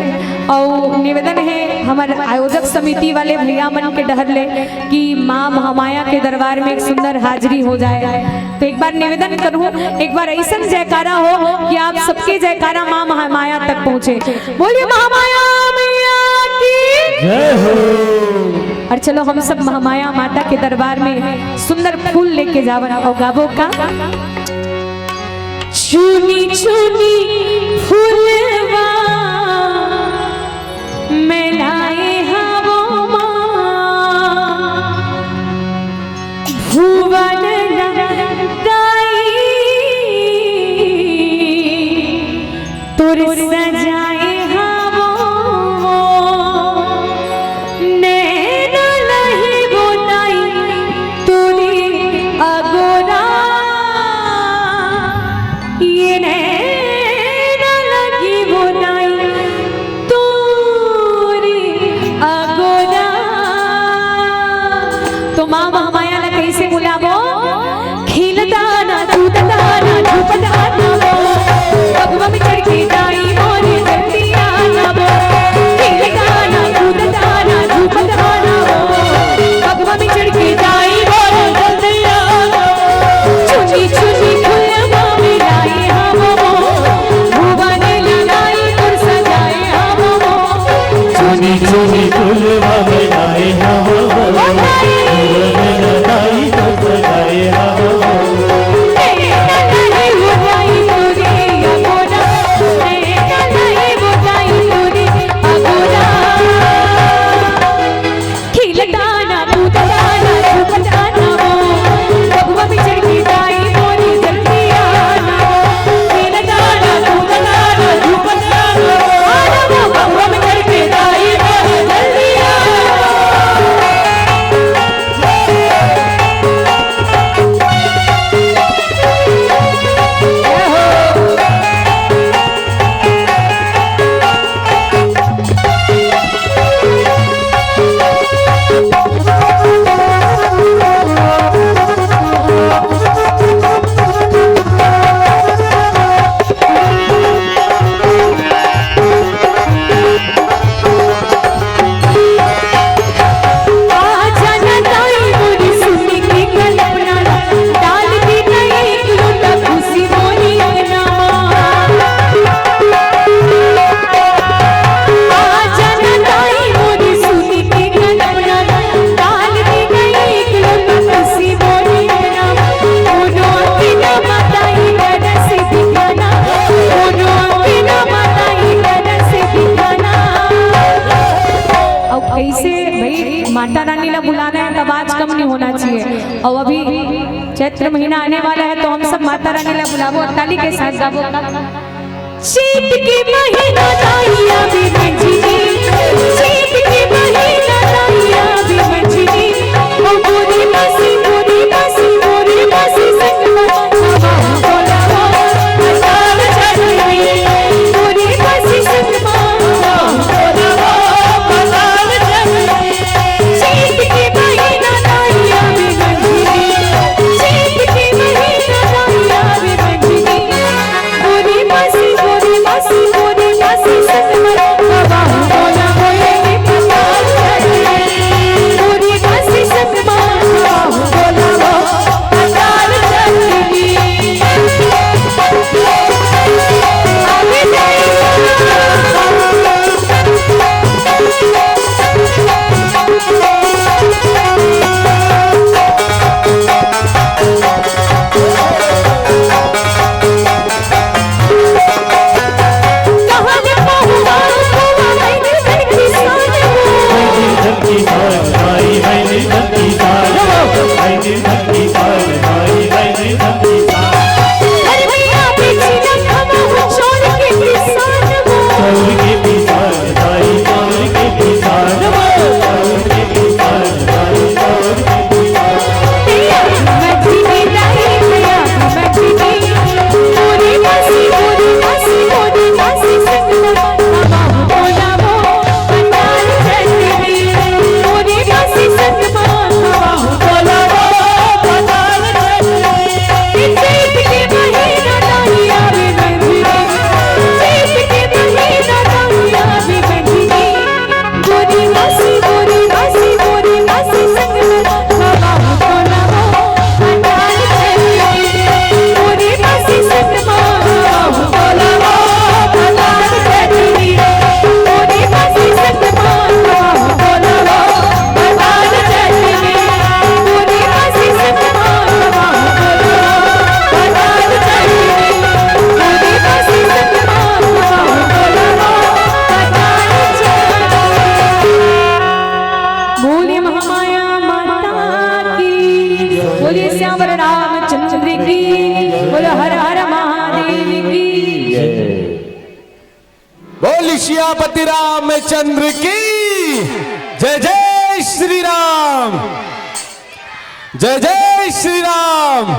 और निवेदन हे हमर आयोजक समिति वाले भैया मन के डहर ले कि माँ महामाया के दरबार में एक सुंदर हाजिरी हो जाए। तो एक बार निवेदन करूँ, एक बार ऐसन जयकारा हो कि आप सबके जयकारा माँ महामाया तक पहुँचे। बोलिए महामाया मैया की। जय हो। और चलो, हम सब महामाया माता के दरबार में सुंदर फूल लेके जावन और गाबो का। चुनी चुनी फूलवा मैं लाए हावो माँ, भुवन दाई तोर सजाए हावो, नैना लही बोताई तोरी अगोरा, ये नैना लही बोताई तोरी अगोरा। तो माँ महामाया ला कैसे बुलाबो? खिलता ना, कूदता ना, झूमता ना वो। बबुआ में चढ़ के दाई मोरे जल्दी आना वो। खिलता ना, कूदता ना, झूमता ना वो। बबुआ में चढ़ के दाई मोरे जल्दी आना वो। चुनी चुनी फुलवा में लाई हम वो। भुवन लीलाई तुर सजाए हम वो। चुनी चुनी फुलवा में लाई हम वो। भुवन लीलाई तुर सजाए हम वो। अब कैसे भाई, माता रानी ला बुलाना है तब आज कम नहीं होना चाहिए। और अभी चैत्र महीना आने वाला है, तो हम सब माता रानी ला बुलाबो और ताली के साथ गाबो। चैत के महीना दाई आवे मंझनी, चैत के महीना दाई आवे मंझनी। ओ मोरी मासी, मोरी मासी, मोरी मासी संग मा, बोलावा, आषाढ़ चढ़नी। मोरी मासी संग मा, बोलावा, पति रामचंद्र की जय। जय श्री राम। जय जय श्री राम।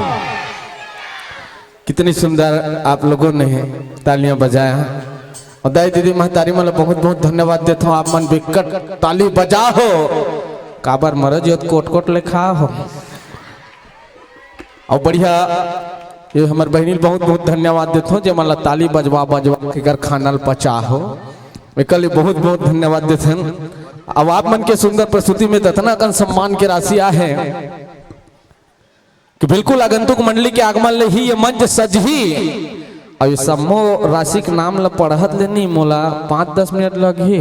कितनी सुंदर आप लोगों ने तालियां बजाया। और दाई दीदी महतारी मन ल बहुत बहुत धन्यवाद देथों। आप मन बिकट ताली बजा हो। काबर मरो जो कोट कोट लेखा हो। और बढ़िया, ये हमर बहिनी ल बहुत बहुत धन्यवाद देथों, जे मन ल ताली बजवा बजवा के कर खाना ल पचा हो। एकर लिए बहुत बहुत धन्यवाद देथन। अब आप मन के सुंदर प्रस्तुति में दतना कन सम्मान के राशि आहे कि बिल्कुल आगंतुक मंडली के आगमन ले ही ये मंच सजही। और ये सम्मो राशि के नाम ल पढ़त ले नहीं मोला पाँच दस मिनट लगही।